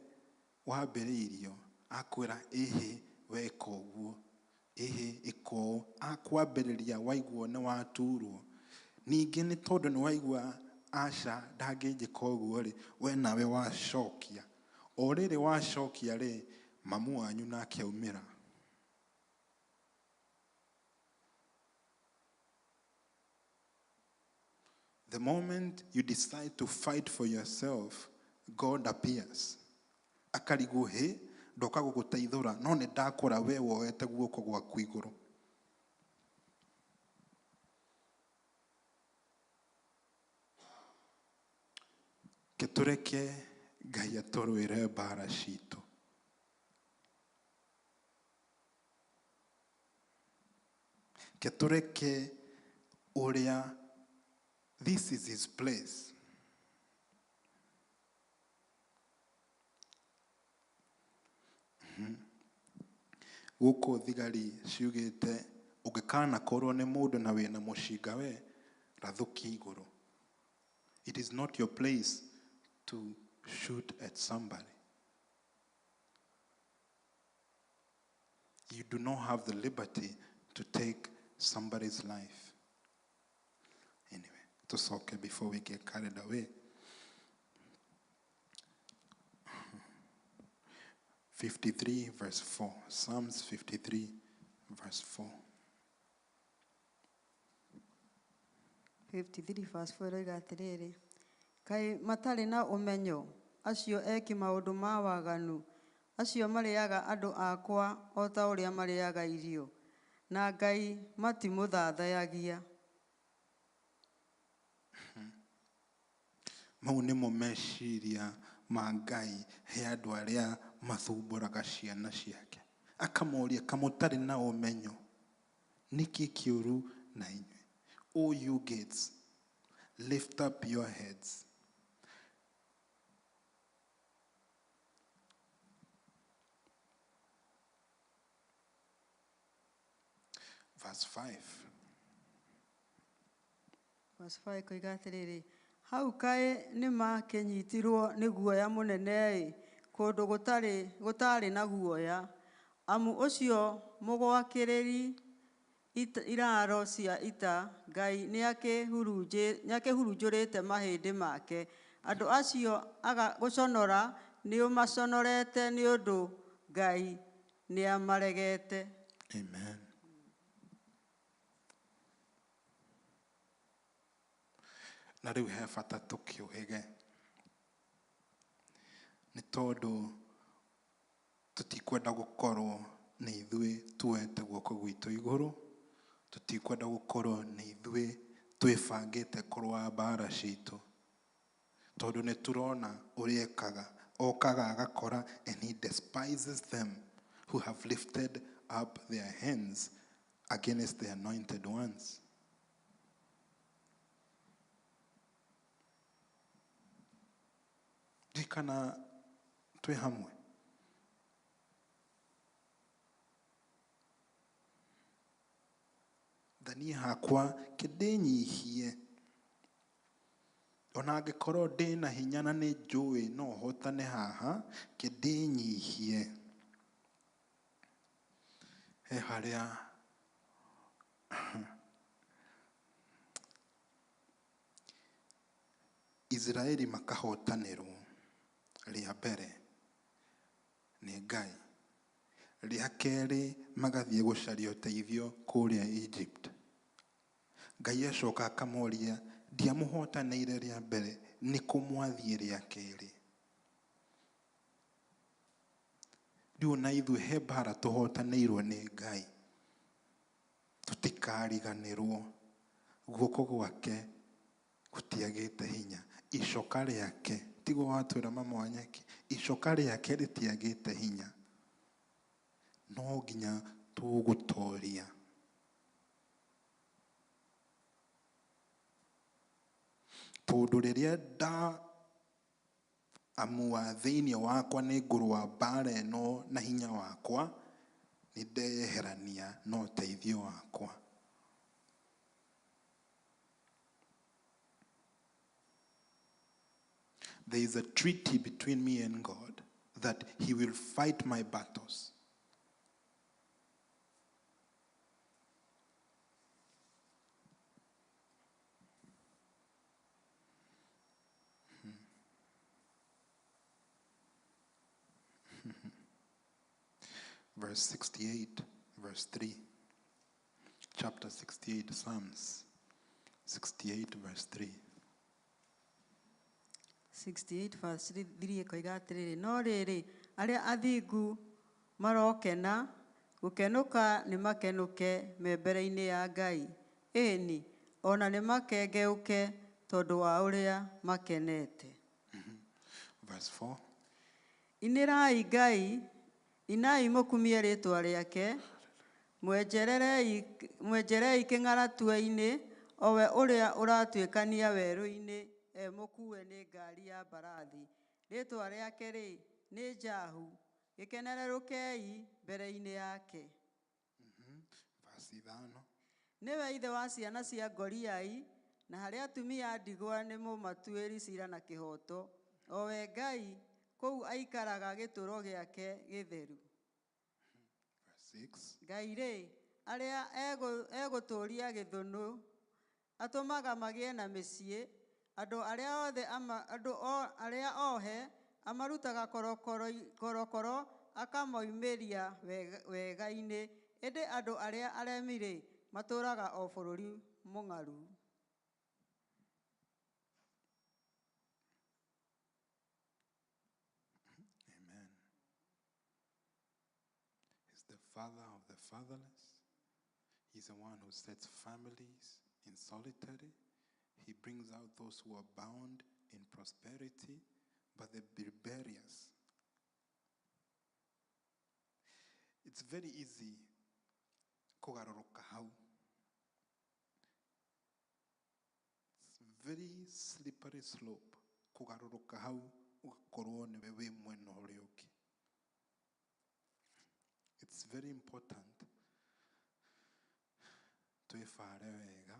wambĩrĩirio, akwĩra ĩhĩ weka ũguo, ĩhĩ ĩka ũũ, akwambĩrĩria waigua nĩ waturwo. Ningĩ nĩ tondũ nĩ waigua aca ndangĩnjĩka ũguo rĩ, we nawe wacokia. O rĩrĩ wacokia rĩ, mamu wanyu nake aumĩra. The moment you decide to fight for yourself, God appears. Akarigwo, hĩ, ndoka gũgũteithũra, no nĩ ndakora we woete guoko gwaku igũrũ. Kĩtũreke Ngai atũrũĩre mbara citũ. Kĩtũreke ũrĩa, this is his place. Gũkũ thigari ciugĩte ũngĩkanakorwo nĩ mũndũ na wĩna mũcinga we, rathũkia igũrũ. It is not your place to shoot at somebody. You do not have the liberty to take somebody's life. Anyway, tusoke before we get carried away. 53 verse 4. Psalms 53 verse 4. 53 verse 4 ĩroiga atĩrĩrĩ, kaĩ matarĩ na ũmenyo, acio eki maũndũ ma waganu, acio marĩaga andũ akwa o ta ũrĩa marĩaga irio, Na Ngai matimũthathayagia. Mau nĩmo meciria ma Ngai he andũ arĩa mathumbũraga ciana ciake. Akamoria kamũtarĩ na ũmenyo nĩkĩ kĩũru na inyuĩ. O you gates, lift up your heads. Verse 5. Verse 5 koiga atĩrĩrĩ, hau kaĩ nĩmakĩnyitirwo nĩ guoya mũnene-ĩ, kũndũ gũtarĩ na guoya. Amu ũcio mũgwakĩrĩri iraro cia ita, Ngai nĩakĩhurunjũrĩte mahĩndĩ make. Andũ acio gũconora nĩũmaconorete nĩ ũndũ Ngai nĩamaregete. Amen. Na rĩu he bata tũkĩũhĩge nĩ tondũ tũtikwenda gũkorwo nĩ ithuĩ tuoete guoko gwitũ igũrũ, tũtikwenda gũkorwo nĩ ithuĩ twĩbangĩte kũrũa mbara citũ, tondũ nĩ tũrona ũrĩa ekaga. Okaga agakora, and he despises them who have lifted up their hands against the anointed ones. Ndikana twĩ hamwe. Thaniĩ hakwa kĩndĩnyihie, ona angĩkorwo ndĩna hinya na nĩ njũĩ no hotane haha, kĩndĩnyihie. He harĩa Israeli makahotanĩrwo rĩa mbere nĩ Ngai, rĩa kerĩ magathiĩ gũcaria ũteithio kũrĩa Egypt. Ngai acoka akamoria, ndiamũhotanĩire rĩa mbere, nĩ kũ mwathiĩ rĩa kerĩ? Rĩu na ithuĩ he mbara tũhotanĩirwo nĩ Ngai, tũtikariganĩrwo. Guoko gwake gũtiagĩte hinya, icoka rĩake tiguo watwĩra mama wa Nyeki, icoka rĩake rĩtiagĩte hinya, no nginya tũgũtoria. Tondũ rĩrĩa ndaamua thĩinĩ wakwa nĩ ngũrũa mbara ĩno na hinya wakwa, nĩ ndeyeherania na ũteithio wakwa. There is a treaty between me and God that he will fight my battles. Verse 68, verse 3. Chapter 68, Psalms 68, verse 3. 68 verse 3 ĩkoiga atĩrĩrĩ, no rĩrĩ, arĩa athingu marokena, gũkenũka nĩ makenũke me mbere-inĩ ya Ngai. Ĩni, ona nĩ makengeũke tondũ wa ũrĩa makenete. Verse 4. Inĩrai Ngai, inai mũkumie rĩĩtwa rĩake, mwenjerei kĩng'aratua-inĩ, o we ũrĩa ũratuĩkania werũ-inĩ emũkuue nĩ ngari ya mbarathi. Rĩĩtwa rĩake-rĩ, nĩ Jahu, gĩkenerũkei mbere-inĩ yake. Verse 5. Nĩwe ithe wa ciana cia Ngoriai, na harĩ atumia a ndigwa nĩ mũmatuĩri ciira na kĩhooto. O we Ngai, kũu aikaraga gĩtũũro gĩake gĩtheru. Verse 6. Ngai rĩ, arĩa egũtũũria gĩthũnũ, atũmaga magĩe na mĩciĩ, andũ arĩa othe andũ arĩa ohe amarutaga korokoro akamoimĩria wega-inĩ, ĩndĩ andũ arĩa aremi-rĩ, matũũraga o bũrũri mũng'aru. Amen. He's the father of the fatherless He's the one who sets families in solitary. He brings out those who are bound in prosperity, but the rebellious. It's very easy kũgarũrũka hau. It's very slippery slope kũgarũrũka hau ũgakorwo nĩwe wĩ mwena ũrĩa ũngĩ. It's very important twĩbare wega,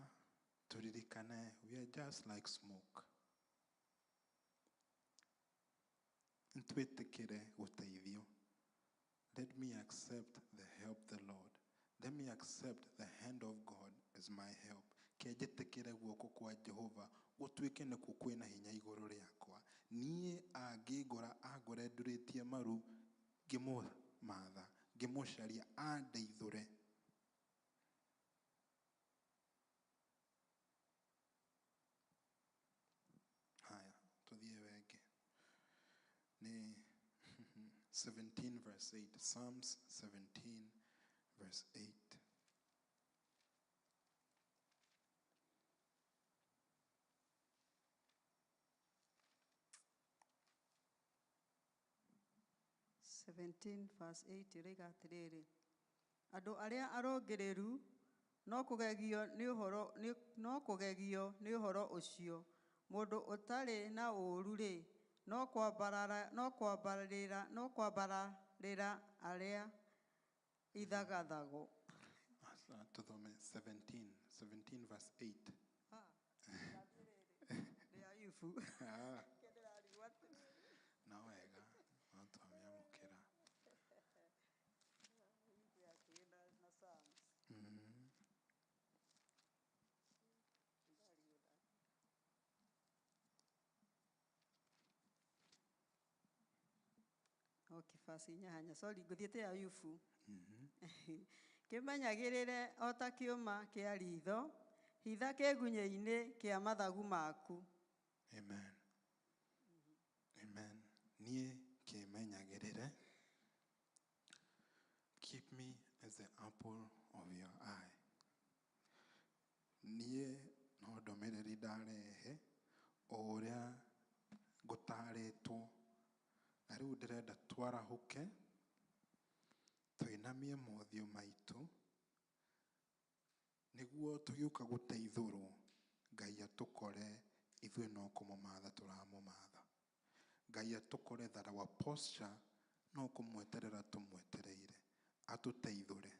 tũririkane we are just like smoke. Nĩtwĩtĩkĩre gũteithio. Let me accept the help the Lord. Let me accept the hand of God as my help. Ke njĩtĩkĩre guoko kwa Jehova gũtuĩke nĩkuo kwĩna hinya igũrũ rĩakwa. Niĩ angĩngora angore ndurĩtie maru ngĩmũmatha, ngĩmũcaria andeithũre. Haya, tũthiĩ wengĩ. Nĩ 17 verse 8. Psalms 17 verse 8. 17 verse 8 ĩroiga atĩrĩrĩ, andũ arĩa arũngĩrĩru no kũgegio nĩ ũhoro no kũgegio nĩ ũhoro ũcio, mũndũ ũtarĩ na ũũru-rĩ, no kwambararĩra arĩa ithagathago. Asa, tuthome 17 verse 8. Nĩ Ayubu. Ah, no wega no twamĩamũkĩra. Okay, verse inyanya, sorry, ngũthiĩte Ayubu. Kĩmenyagĩrĩre o ta kĩũma kĩa ritho, hitha kĩgunyĩ-inĩ kĩa mathagu maku. Amen, amen. Niĩ kĩmenyagĩrĩre. Keep me as the apple of your eye. Niĩ no ndũmĩrĩri ndarehe o ũrĩa ngũtarĩtwo, na rĩu ndĩrenda twarahũke, tũinamie mothiũ maitũ nĩguo tũgĩũka gũteithũrwo Ngai atũkore ithuĩ no kũmũmatha tũramũmatha. Ngai atũkore that our posture no kũmweterera tũmwetereire atũteithũre,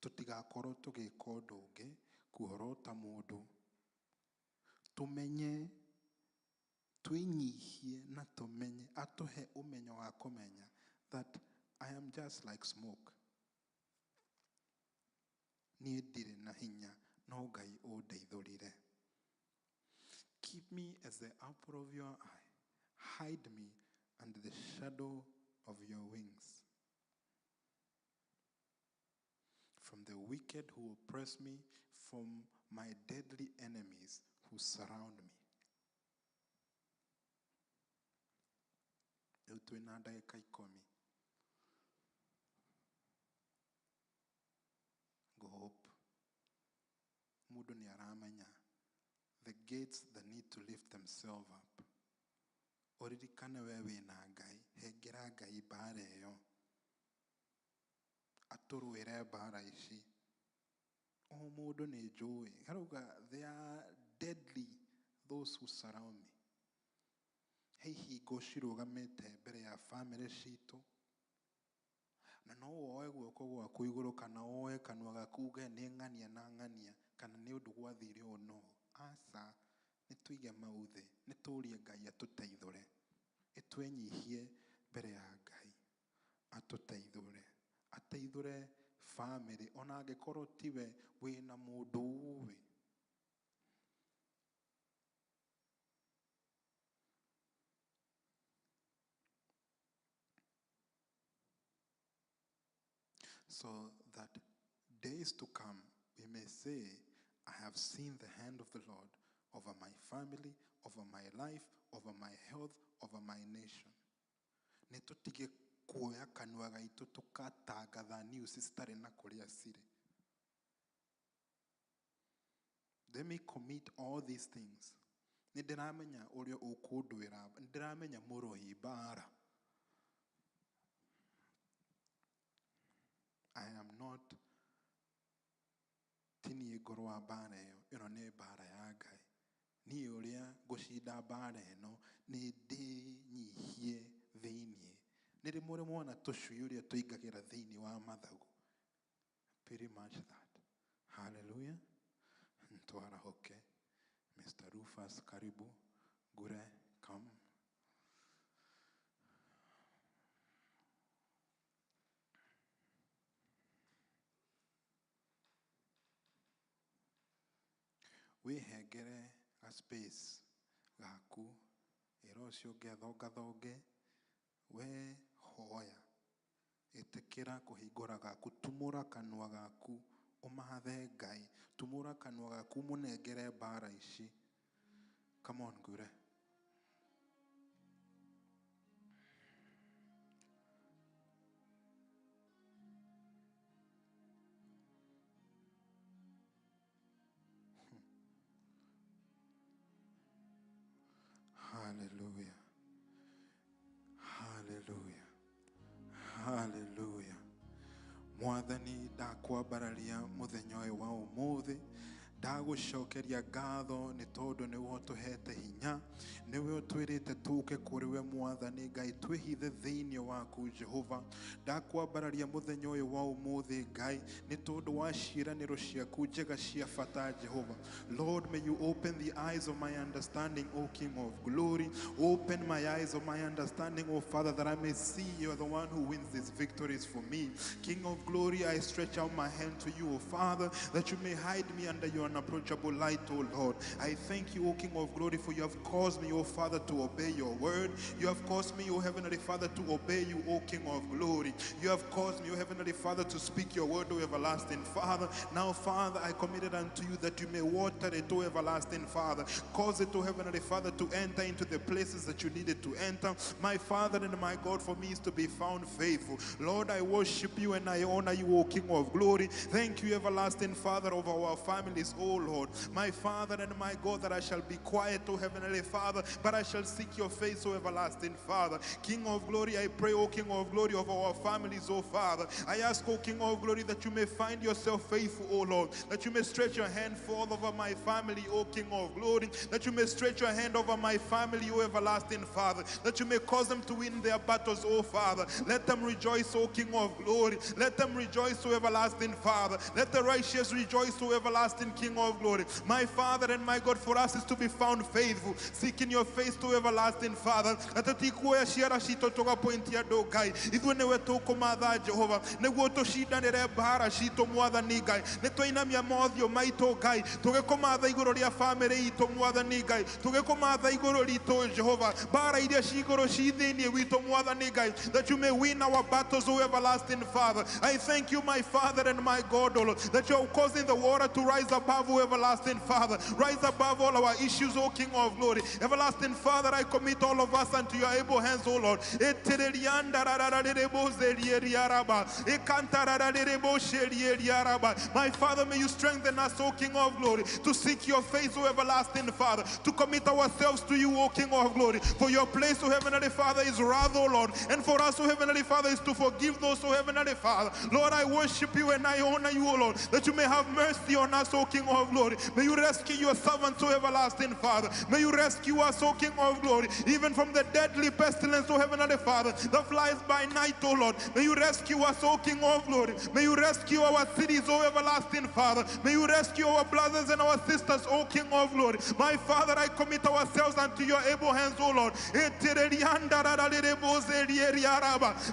tũtigakorwo tũgĩka ũndũ ũngĩ kuorota mũndũ. Tũmenye twĩnyihie na tũmenye atũhe ũmenyo wa kũmenya that I am just like smoke. Niĩ ndirĩ na hinya, no Ngai ũndeithũrire. Keep me as the apple of your eye. Hide me under the shadow of your wings from the wicked who oppress me, from my deadly enemies who surround me. Rĩu twĩna ndagĩka 10. Ngũhope mũndũ nĩ aramenya the gates that need to lift themselves up. Ũririkane we wĩna Ngai, hengera Ngai mbara ĩyo atũrũĩre mbara ici. O mũndũ nĩ njũĩ harauga they are deadly, those who surround me. He ihingo cirũgamĩte mbere ya bamĩrĩ citũ, na no woe guoko gwaku igũrũ kana woe kanua gaku uge nĩ ng'ania na ng'ania kana nĩ ũndũ gwathire ũũ. No aca, nĩ tũige mau thĩ, nĩ tũrie Ngai atũteithũre, ĩtwenyihie mbere ya Ngai atũteithũre, ateithũre bamĩrĩ, ona angĩkorwo tiwe wĩna mũndũ ũĩ. So that days to come we may say, "I have seen the hand of the Lord over my family, over my life, over my health, over my nation." Nĩ tũtige kuoya kanua gaitũ tũkatangatha news citarĩ na kũrĩa cirĩ. Let me commit all these things. Nĩ ndĩramenya ũrĩa ũkũndwĩra, nĩ ndĩramenya mũrũi mbara. I am not ti niĩ ngũrũa mbara ĩyo, ĩno nĩ mbara ya Ngai. Niĩ ũrĩa ngũcinda mbara ĩno nĩ ndĩnyihie thĩiniĩ. Nĩ rĩ mũrĩ mwona tũcui ũrĩa tũingagĩra thĩiniĩ wa mathagu? Pretty much that. Hallelujah. Ntwarahoke. Mr. Rufus, karibu. Gure, come. Wĩhengere ga space gaku, ĩra ũcio ũngĩ athongathonge, we hoya, ĩtĩkĩra kũhingũra gaku, tumũra kanua gaku, ũmathe Ngai, tumũra kanua gaku, mũnengere mbara ici. Come on, Gure. Hallelujah. Hallelujah. Hallelujah. Mwathani, ndakwambararia mũthenya ũyũ wa ũmũthĩ, ndagũcokeria ngatho nĩ tondũ nĩwe ũtũhete hinya, nĩwe ũtwĩrĩte tũke kũrĩ we Mwathani Ngai, twĩhithe thĩinĩ waku Jehova. Ndakwambararia mũthenya ũyũ wa ũmũthĩ Ngai, nĩ tondũ wa ciĩranĩro ciaku njega cia bata Jehova. Lord, may you open the eyes of my understanding, O King of glory. Open my eyes of my understanding, O Father, that I may see you are the one who wins these victories for me. King of glory, I stretch out my hand to you, O Father, that you may hide me under your unapproachable light, O Lord. I thank you, O King of glory, for you have caused me, O Father, to obey your word. You have caused me, O Heavenly Father, to obey you, O King of glory. You have caused me, O Heavenly Father, to speak your word, O everlasting Father. Now, Father, I commit it unto you that you may water it, O everlasting Father. Cause it, O Heavenly Father, to enter into the places that you needed to enter. My Father and my God, for me is to be found faithful. Lord, I worship you and I honor you, O King of glory. Thank you, everlasting Father of our families, O Lord. My Father and my God, that I shall be quiet, O Heavenly Father, but I shall seek your face, O everlasting Father. King of glory, I pray, O King of glory, of our families, O Father. I ask, O King of glory, that you may find yourself faithful, O Lord, that you may stretch your hand forth over my family, O King of glory, that you may stretch your hand over my family, O everlasting Father, that you may cause them to win their battles, O Father. Let them rejoice, O King of glory. Let them rejoice, O everlasting Father. Let the righteous rejoice, O everlasting King of glory. My Father and my God, for us is to be found faithful, seeking your face, to everlasting Father. Atutikuoya ciara citũ tũgapointia andũ Ngai, ithuĩ nĩwe tũkũmatha Jehova, nĩguo tũcindanĩre mbara citũ Mwathani Ngai. Nĩ twainamia mothiũ maitũ Ngai, tũgĩkũmatha igũrũ rĩa bamĩrĩ itũ Mwathani Ngai, tũgĩkũmatha igũrũ ritũ Jehova, mbara iria ci igũrũ ci thĩinĩ witũ Mwathani Ngai, that you may win our battles, O everlasting Father. I thank you, my Father and my God, O Lord, that you are causing the water to rise above, O everlasting Father. Rise above all our issues, O King of glory. Everlasting Father, I commit all of us unto your able hands, O Lord. My Father, may you strengthen us, O King of glory, to seek your face, O everlasting Father, to commit ourselves to you, O King of glory. For your place, O Heavenly Father, is wrath, O Lord, and for us, O Heavenly Father, is to forgive those, O Heavenly Father. Lord, I worship you and I honor you, O Lord, that you may have mercy on us, O King of glory. May you rescue your servants, O everlasting Father. May you rescue us, O King of glory, even from the deadly pestilence, O Heavenly Father, that flies by night, O Lord. May you rescue us, O King of glory. May you rescue our cities, O everlasting Father. May you rescue our brothers and our sisters, O King of glory. My Father, I commit ourselves unto your able hands, O Lord.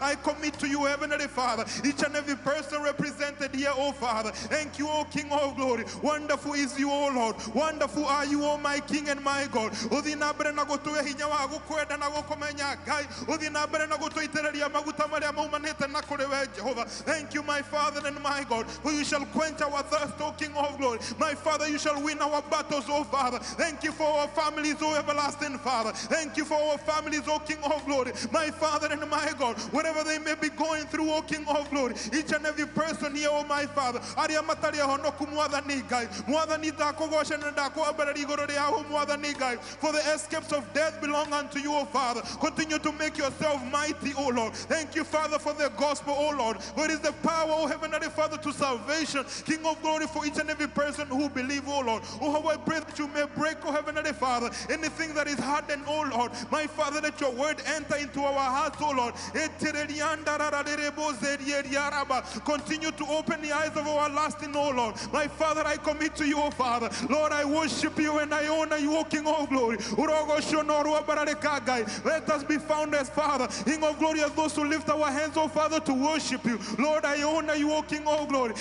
I commit to you, Heavenly Father, each and every person represented here, O Father. Thank you, O King of glory. Wonderful is you, O Lord. Wonderful are you, O my King and my God. Ũthiĩ na mbere na gũtũhe hinya wa gũkwenda na gũkũmenya Ngai. Ũthiĩ na mbere na gũtũitĩrĩria maguta marĩa maumanĩte na kũrĩ we Jehova. Thank you, my Father and my God, for you shall quench our thirst, O King of glory. My Father, you shall win our battles, O Father. Thank you for our families, O everlasting Father. Thank you for our families, O King of glory. My Father and my God, whatever they may be going through, O King of glory, each and every person here, O my Father, arĩa matarĩ ahonoku Mwathani Ngai, Mwathani ndakũgoca na ndakwambararia igũrũ rĩao Mwathani Ngai. For the escapes of death belong unto you, O Father. Continue to make yourself mighty, O Lord. Thank you, Father, for the gospel, O Lord. For it is the power, O Heavenly Father, to salvation, King of glory, for each and every person who believe, O Lord. Oh, how I pray that you may break, O Heavenly Father, anything that is hardened, O Lord. My Father, let your word enter into our hearts, O Lord. Continue to open the eyes of our lasting, O Lord. My Father, I commit to you, O Father. Lord, I worship you and I honor you, O King of glory. Let us be found as Father, King of glory, as those who lift our hands, O Father, to worship you. Lord, I honor you, O King of glory.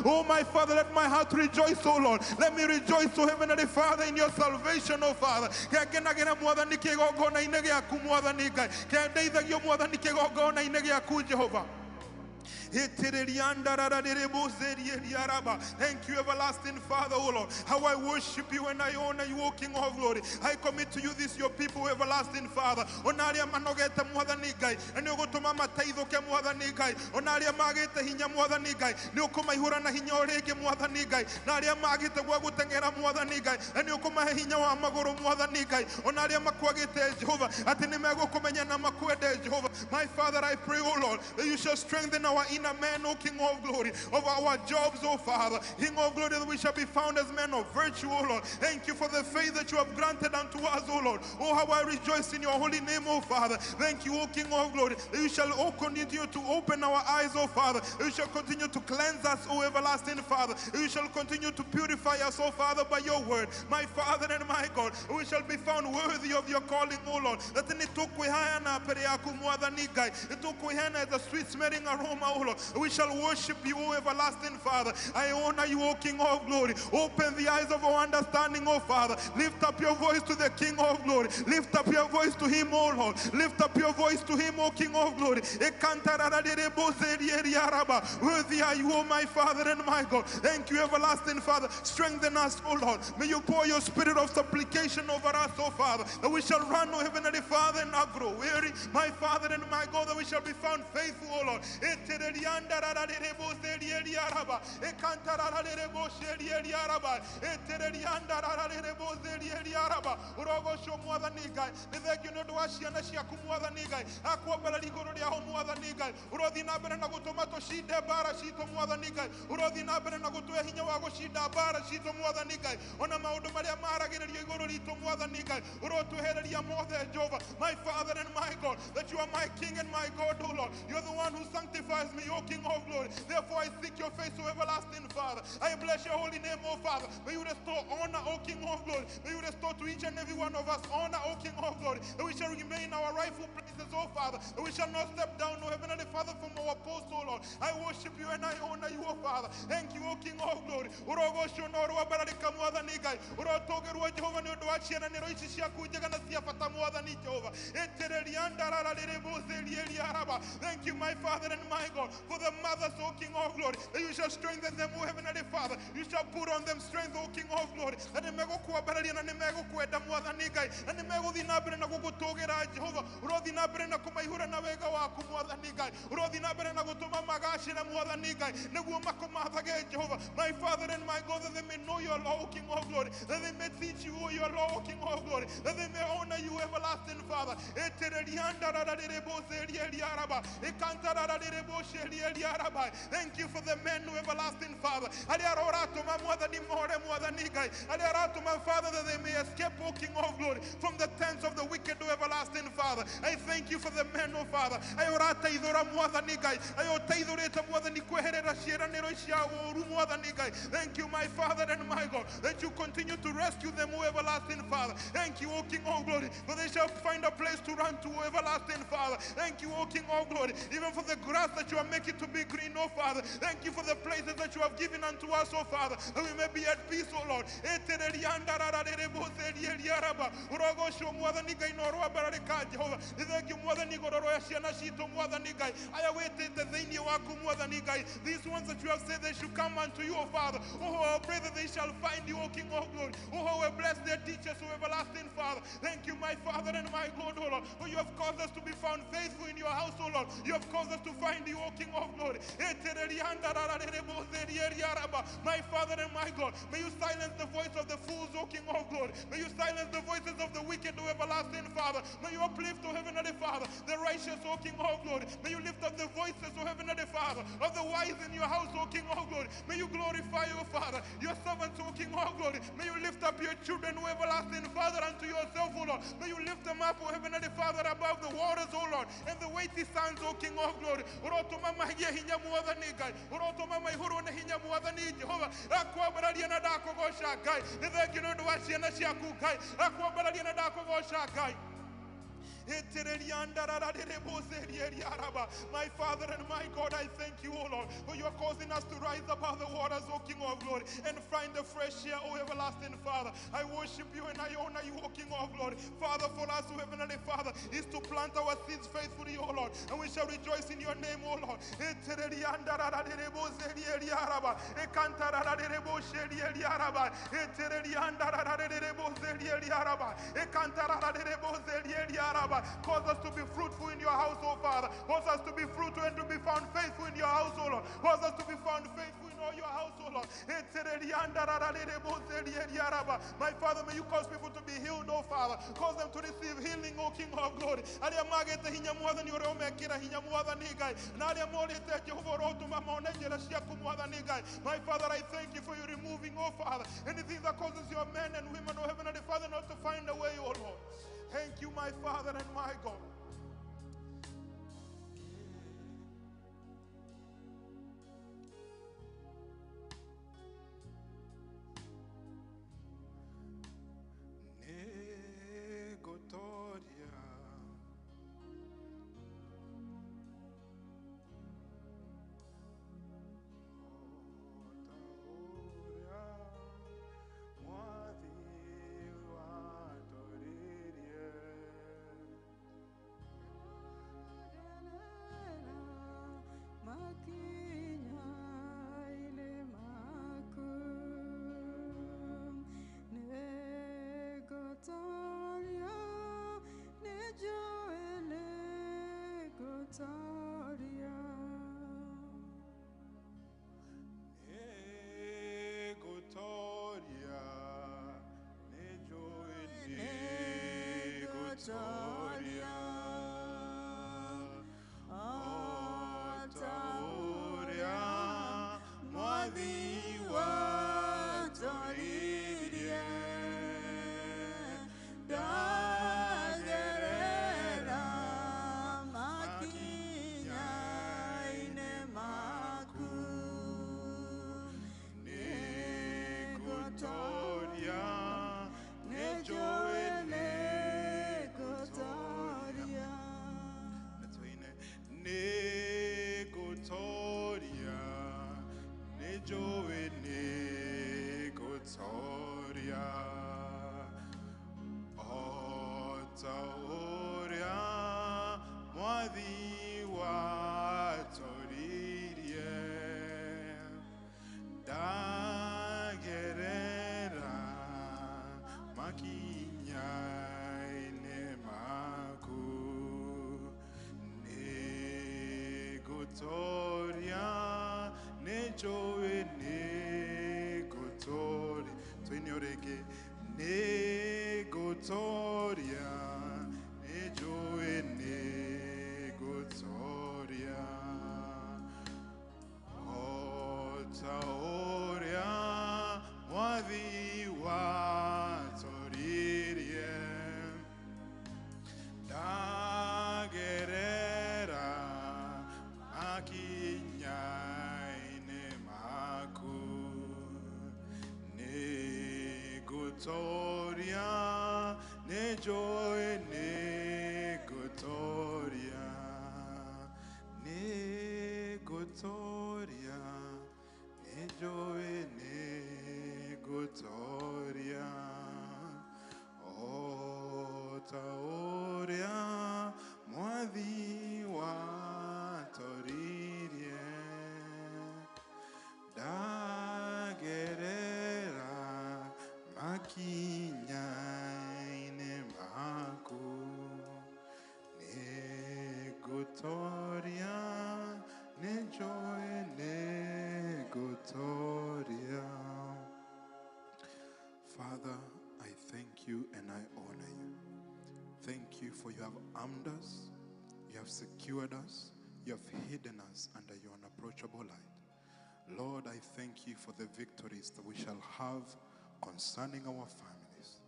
Oh, my Father, let my heart rejoice, O Lord. Let me rejoice, O Heavenly Father, in your salvation, O Father. Jehovah. Thank you, everlasting Father, O Lord. How I worship you and I honor you, O King of glory. I commit to you this, your people, everlasting Father. Onaria manogete Mwathani Ngai, na nĩ ũgũtũma mateithũke Mwathani Ngai. Ona arĩa magĩte hinya Mwathani Ngai, nĩ ũkũmaihũra na hinya o rĩngĩ Mwathani Ngai. Na arĩa magĩte gwa gũteng'era Mwathani Ngai, na nĩ ũkũmahe hinya wa magũrũ Mwathani Ngai. Ona arĩa makwagĩte Jehova, atĩ nĩ megũkũmenya na makwende Jehova. My Father, I pray, O Lord, that you shall strengthen our inner man, O King of glory, of our jobs, O Father, King of glory, that we shall be found as men of virtue, O Lord. Thank you for the faith that you have granted unto us, O Lord. Oh, how I rejoice in your holy name, O Father. Thank you, O King of glory, that you shall all continue to open our eyes, O Father. That you shall continue to cleanse us, O everlasting Father. That you shall continue to purify us, O Father, by your word. My Father and my God, we shall be found worthy of your calling, O Lord. That as a sweet smelling aroma, O Lord. We shall worship you, O everlasting Father. I honor you, O King of glory. Open the eyes of our understanding, O Father. Lift up your voice to the King of glory. Lift up your voice to him, O Lord. Lift up your voice to him, O King of glory. Worthy are you, O my Father and my God. Thank you, everlasting Father. Strengthen us, O Lord. May you pour your spirit of supplication over us, O Father, that we shall run, O Heavenly Father, and not grow weary. My Father and my God, that we shall be found faithful, O Lord. My Father and my God, that you are my King and my God, O Lord. You are the one who sanctifies me, O King of glory. Therefore I seek your face, O everlasting Father. I bless your holy name, O Father. May you restore honor, O King of glory. May you restore to each and every one of us honor, O King of glory. That we shall remain in our rightful places, O Father. That we shall not step down, O Heavenly Father, from our post, O Lord. I worship you and I honor you, O Father. Thank you, O King of glory. Thank you, my Father and my God, for the mothers, O King of glory, that you shall strengthen them, O Heavenly Father. You shall put on them strength, O King of glory. Na nĩmegũkwambararia na nĩmegũkwenda Mwathani Ngai, na nĩmegũthiĩ na mbere na gũgũtũgĩra Jehova. Ũrothiĩ na mbere na kũmaihũra na wega waku Mwathani Ngai. Ũrothiĩ na mbere na gũtũma magacĩra Mwathani Ngai, nĩguo makũmathage Jehova. My Father and my God, that they may know your law, O King of glory, that they may teach you your law, O King of glory, that they may honor you, everlasting Father. Thank you for the men, O everlasting Father. Father, that they may escape, O King of glory, from the tents of the wicked, O everlasting Father. I thank you for the men, O Father. Thank you, my Father and my God, that you continue to rescue them, O everlasting Father. Thank you, O King of glory, for they shall find a place to run to, O everlasting Father. Thank you, O King of glory, even for the grass that you are making to be green, O Father. Thank you for the places that you have given unto us, O Father, that we may be at peace, O Lord. Jehova. Nĩ thengiũ Mwathani igũrũ rĩa ciana citũ Mwathani Ngai, aya wĩtĩte thĩinĩ waku Mwathani Ngai, these ones that you have said they should come unto you, O Father. Oh, I pray that they shall find you, O King of glory. Oh, I bless their teachers, O everlasting Father. Thank you, my Father and my God, O Lord, for you have caused us to be found faithful in your house, O Lord. You have caused us to find you, O King of glory. My Father and my God, may you silence the voice of the fools, O King of glory. May you silence the voices of the wicked, O everlasting Father. May you uplift, O heavenly Father, the righteous, O King of glory. May you lift up the voices, O heavenly Father, of the wise in your house, O King of glory. May you glorify, O Father, your servants, O King of glory. May you lift up your children, O everlasting Father, unto yourself, O Lord. May you lift them up, O heavenly Father, above the waters, O Lord, and the weighty sands, O King of glory. Urotũma mahigie hinya Mwathani Ngai, urotũma maihũrwo nĩ hinya Mwathani Jehova. Akwambararia na ndakũgoca Ngai, nĩ thengiũ nĩ ũndũ wa ciana ciaku Ngai, akwambararia na ndakũgoca Ngai. My Father and my God, I thank you, O Lord, for you are causing us to rise above the waters, O King of glory, and find the fresh air, O everlasting Father. I worship you and I honor you, O King of glory. Father, for us, O heavenly Father, is to plant our seeds faithfully, O Lord, and we shall rejoice in your name, O Lord. Cause us to be fruitful in your house, O Father. Cause us to be fruitful and to be found faithful in your house, O Lord. Cause us to be found faithful in all your house, O Lord. My Father, may you cause people to be healed, O Father. Cause them to receive healing, O King of glory. Arĩa magĩte hinya Mwathani ũrĩa ũmekĩra hinya Mwathani Ngai, na arĩa morĩte Jehova ũrotũma mone njĩra ciaku Mwathani Ngai. My Father, I thank you for you removing, O Father, anything that causes your men and women, O Heavenly Father, not to find a way, O Lord. Thank you, my Father and my God. Negotoria. Negotoria, nejoe. gutoria, nĩnjũĩ nĩ gutoria. Father, I thank you and I honor you. Thank you for you have armed us, you have secured us, you have hidden us under your unapproachable light. Lord, I thank you for the victories that we shall have concerning our families.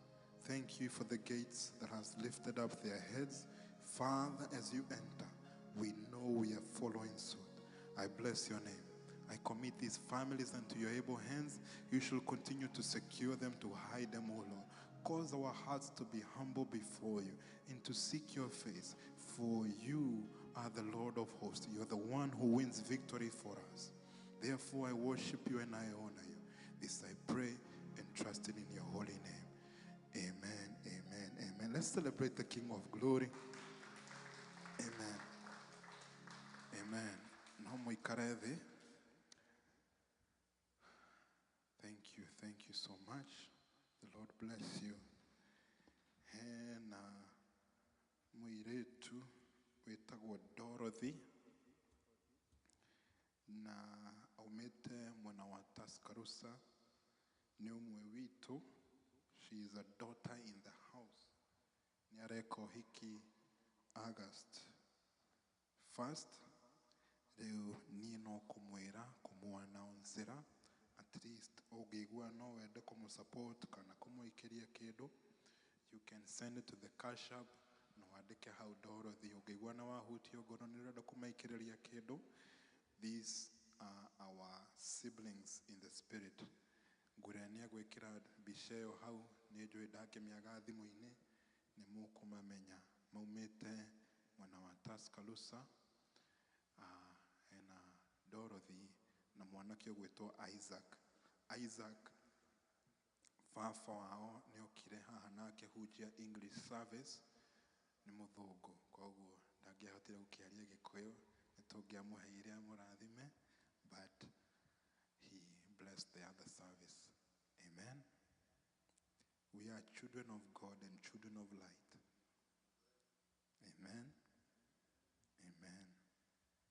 Thank you for the gates that has lifted up their heads. Father, as you enter, we know we are following suit. I bless your name. I commit these families unto your able hands. You shall continue to secure them, to hide them, O Lord. Cause our hearts to be humble before you and to seek your face, for you are the Lord of hosts. You are the one who wins victory for us. Therefore, I worship you and I honor you. This I pray and trust it in your holy name. Amen, amen, amen. Let's celebrate the King of Glory. Amen. Amen. No mũikare thĩ. Thank you so much. The Lord bless you. Hena mũirĩtu wĩtagwo Dorothy na aumĩte mwena wa Tuscaloosa, nĩ ũmwe witũ. She is a daughter in the house. Nĩ areka ũhiki August 1st. Rĩu niĩ no kũmwĩra kũmũ-announce-ĩra, at least ũngĩigua no wende kũmũ-support kana kũmũikĩria kĩndũ, you can send it to the Cash App na wandĩke hau Dorothy. Ũngĩigua nĩ wahutio ngoro nĩ ũrenda kũmaikĩrĩria kĩndũ, these are our siblings in the spirit. Ngũrĩa nĩ egwĩkĩra mbica ĩyo hau, nĩ njũĩ ndangĩmĩaga thimũ-inĩ, nĩ mũkũmamenya. Maumĩte mwena wa Tuscaloosa. Hena Dorothy na mwanake ũgwĩtwo Isaac. Isaac baba wao nĩ okire haha na akĩhunjia English service, nĩ mũthũngũ, koguo ndangĩahotire gũkĩaria Gĩkũyũ, nĩ tũngĩamũheire amũrathime, but he blessed the other service. Amen. We are children of God and children of light.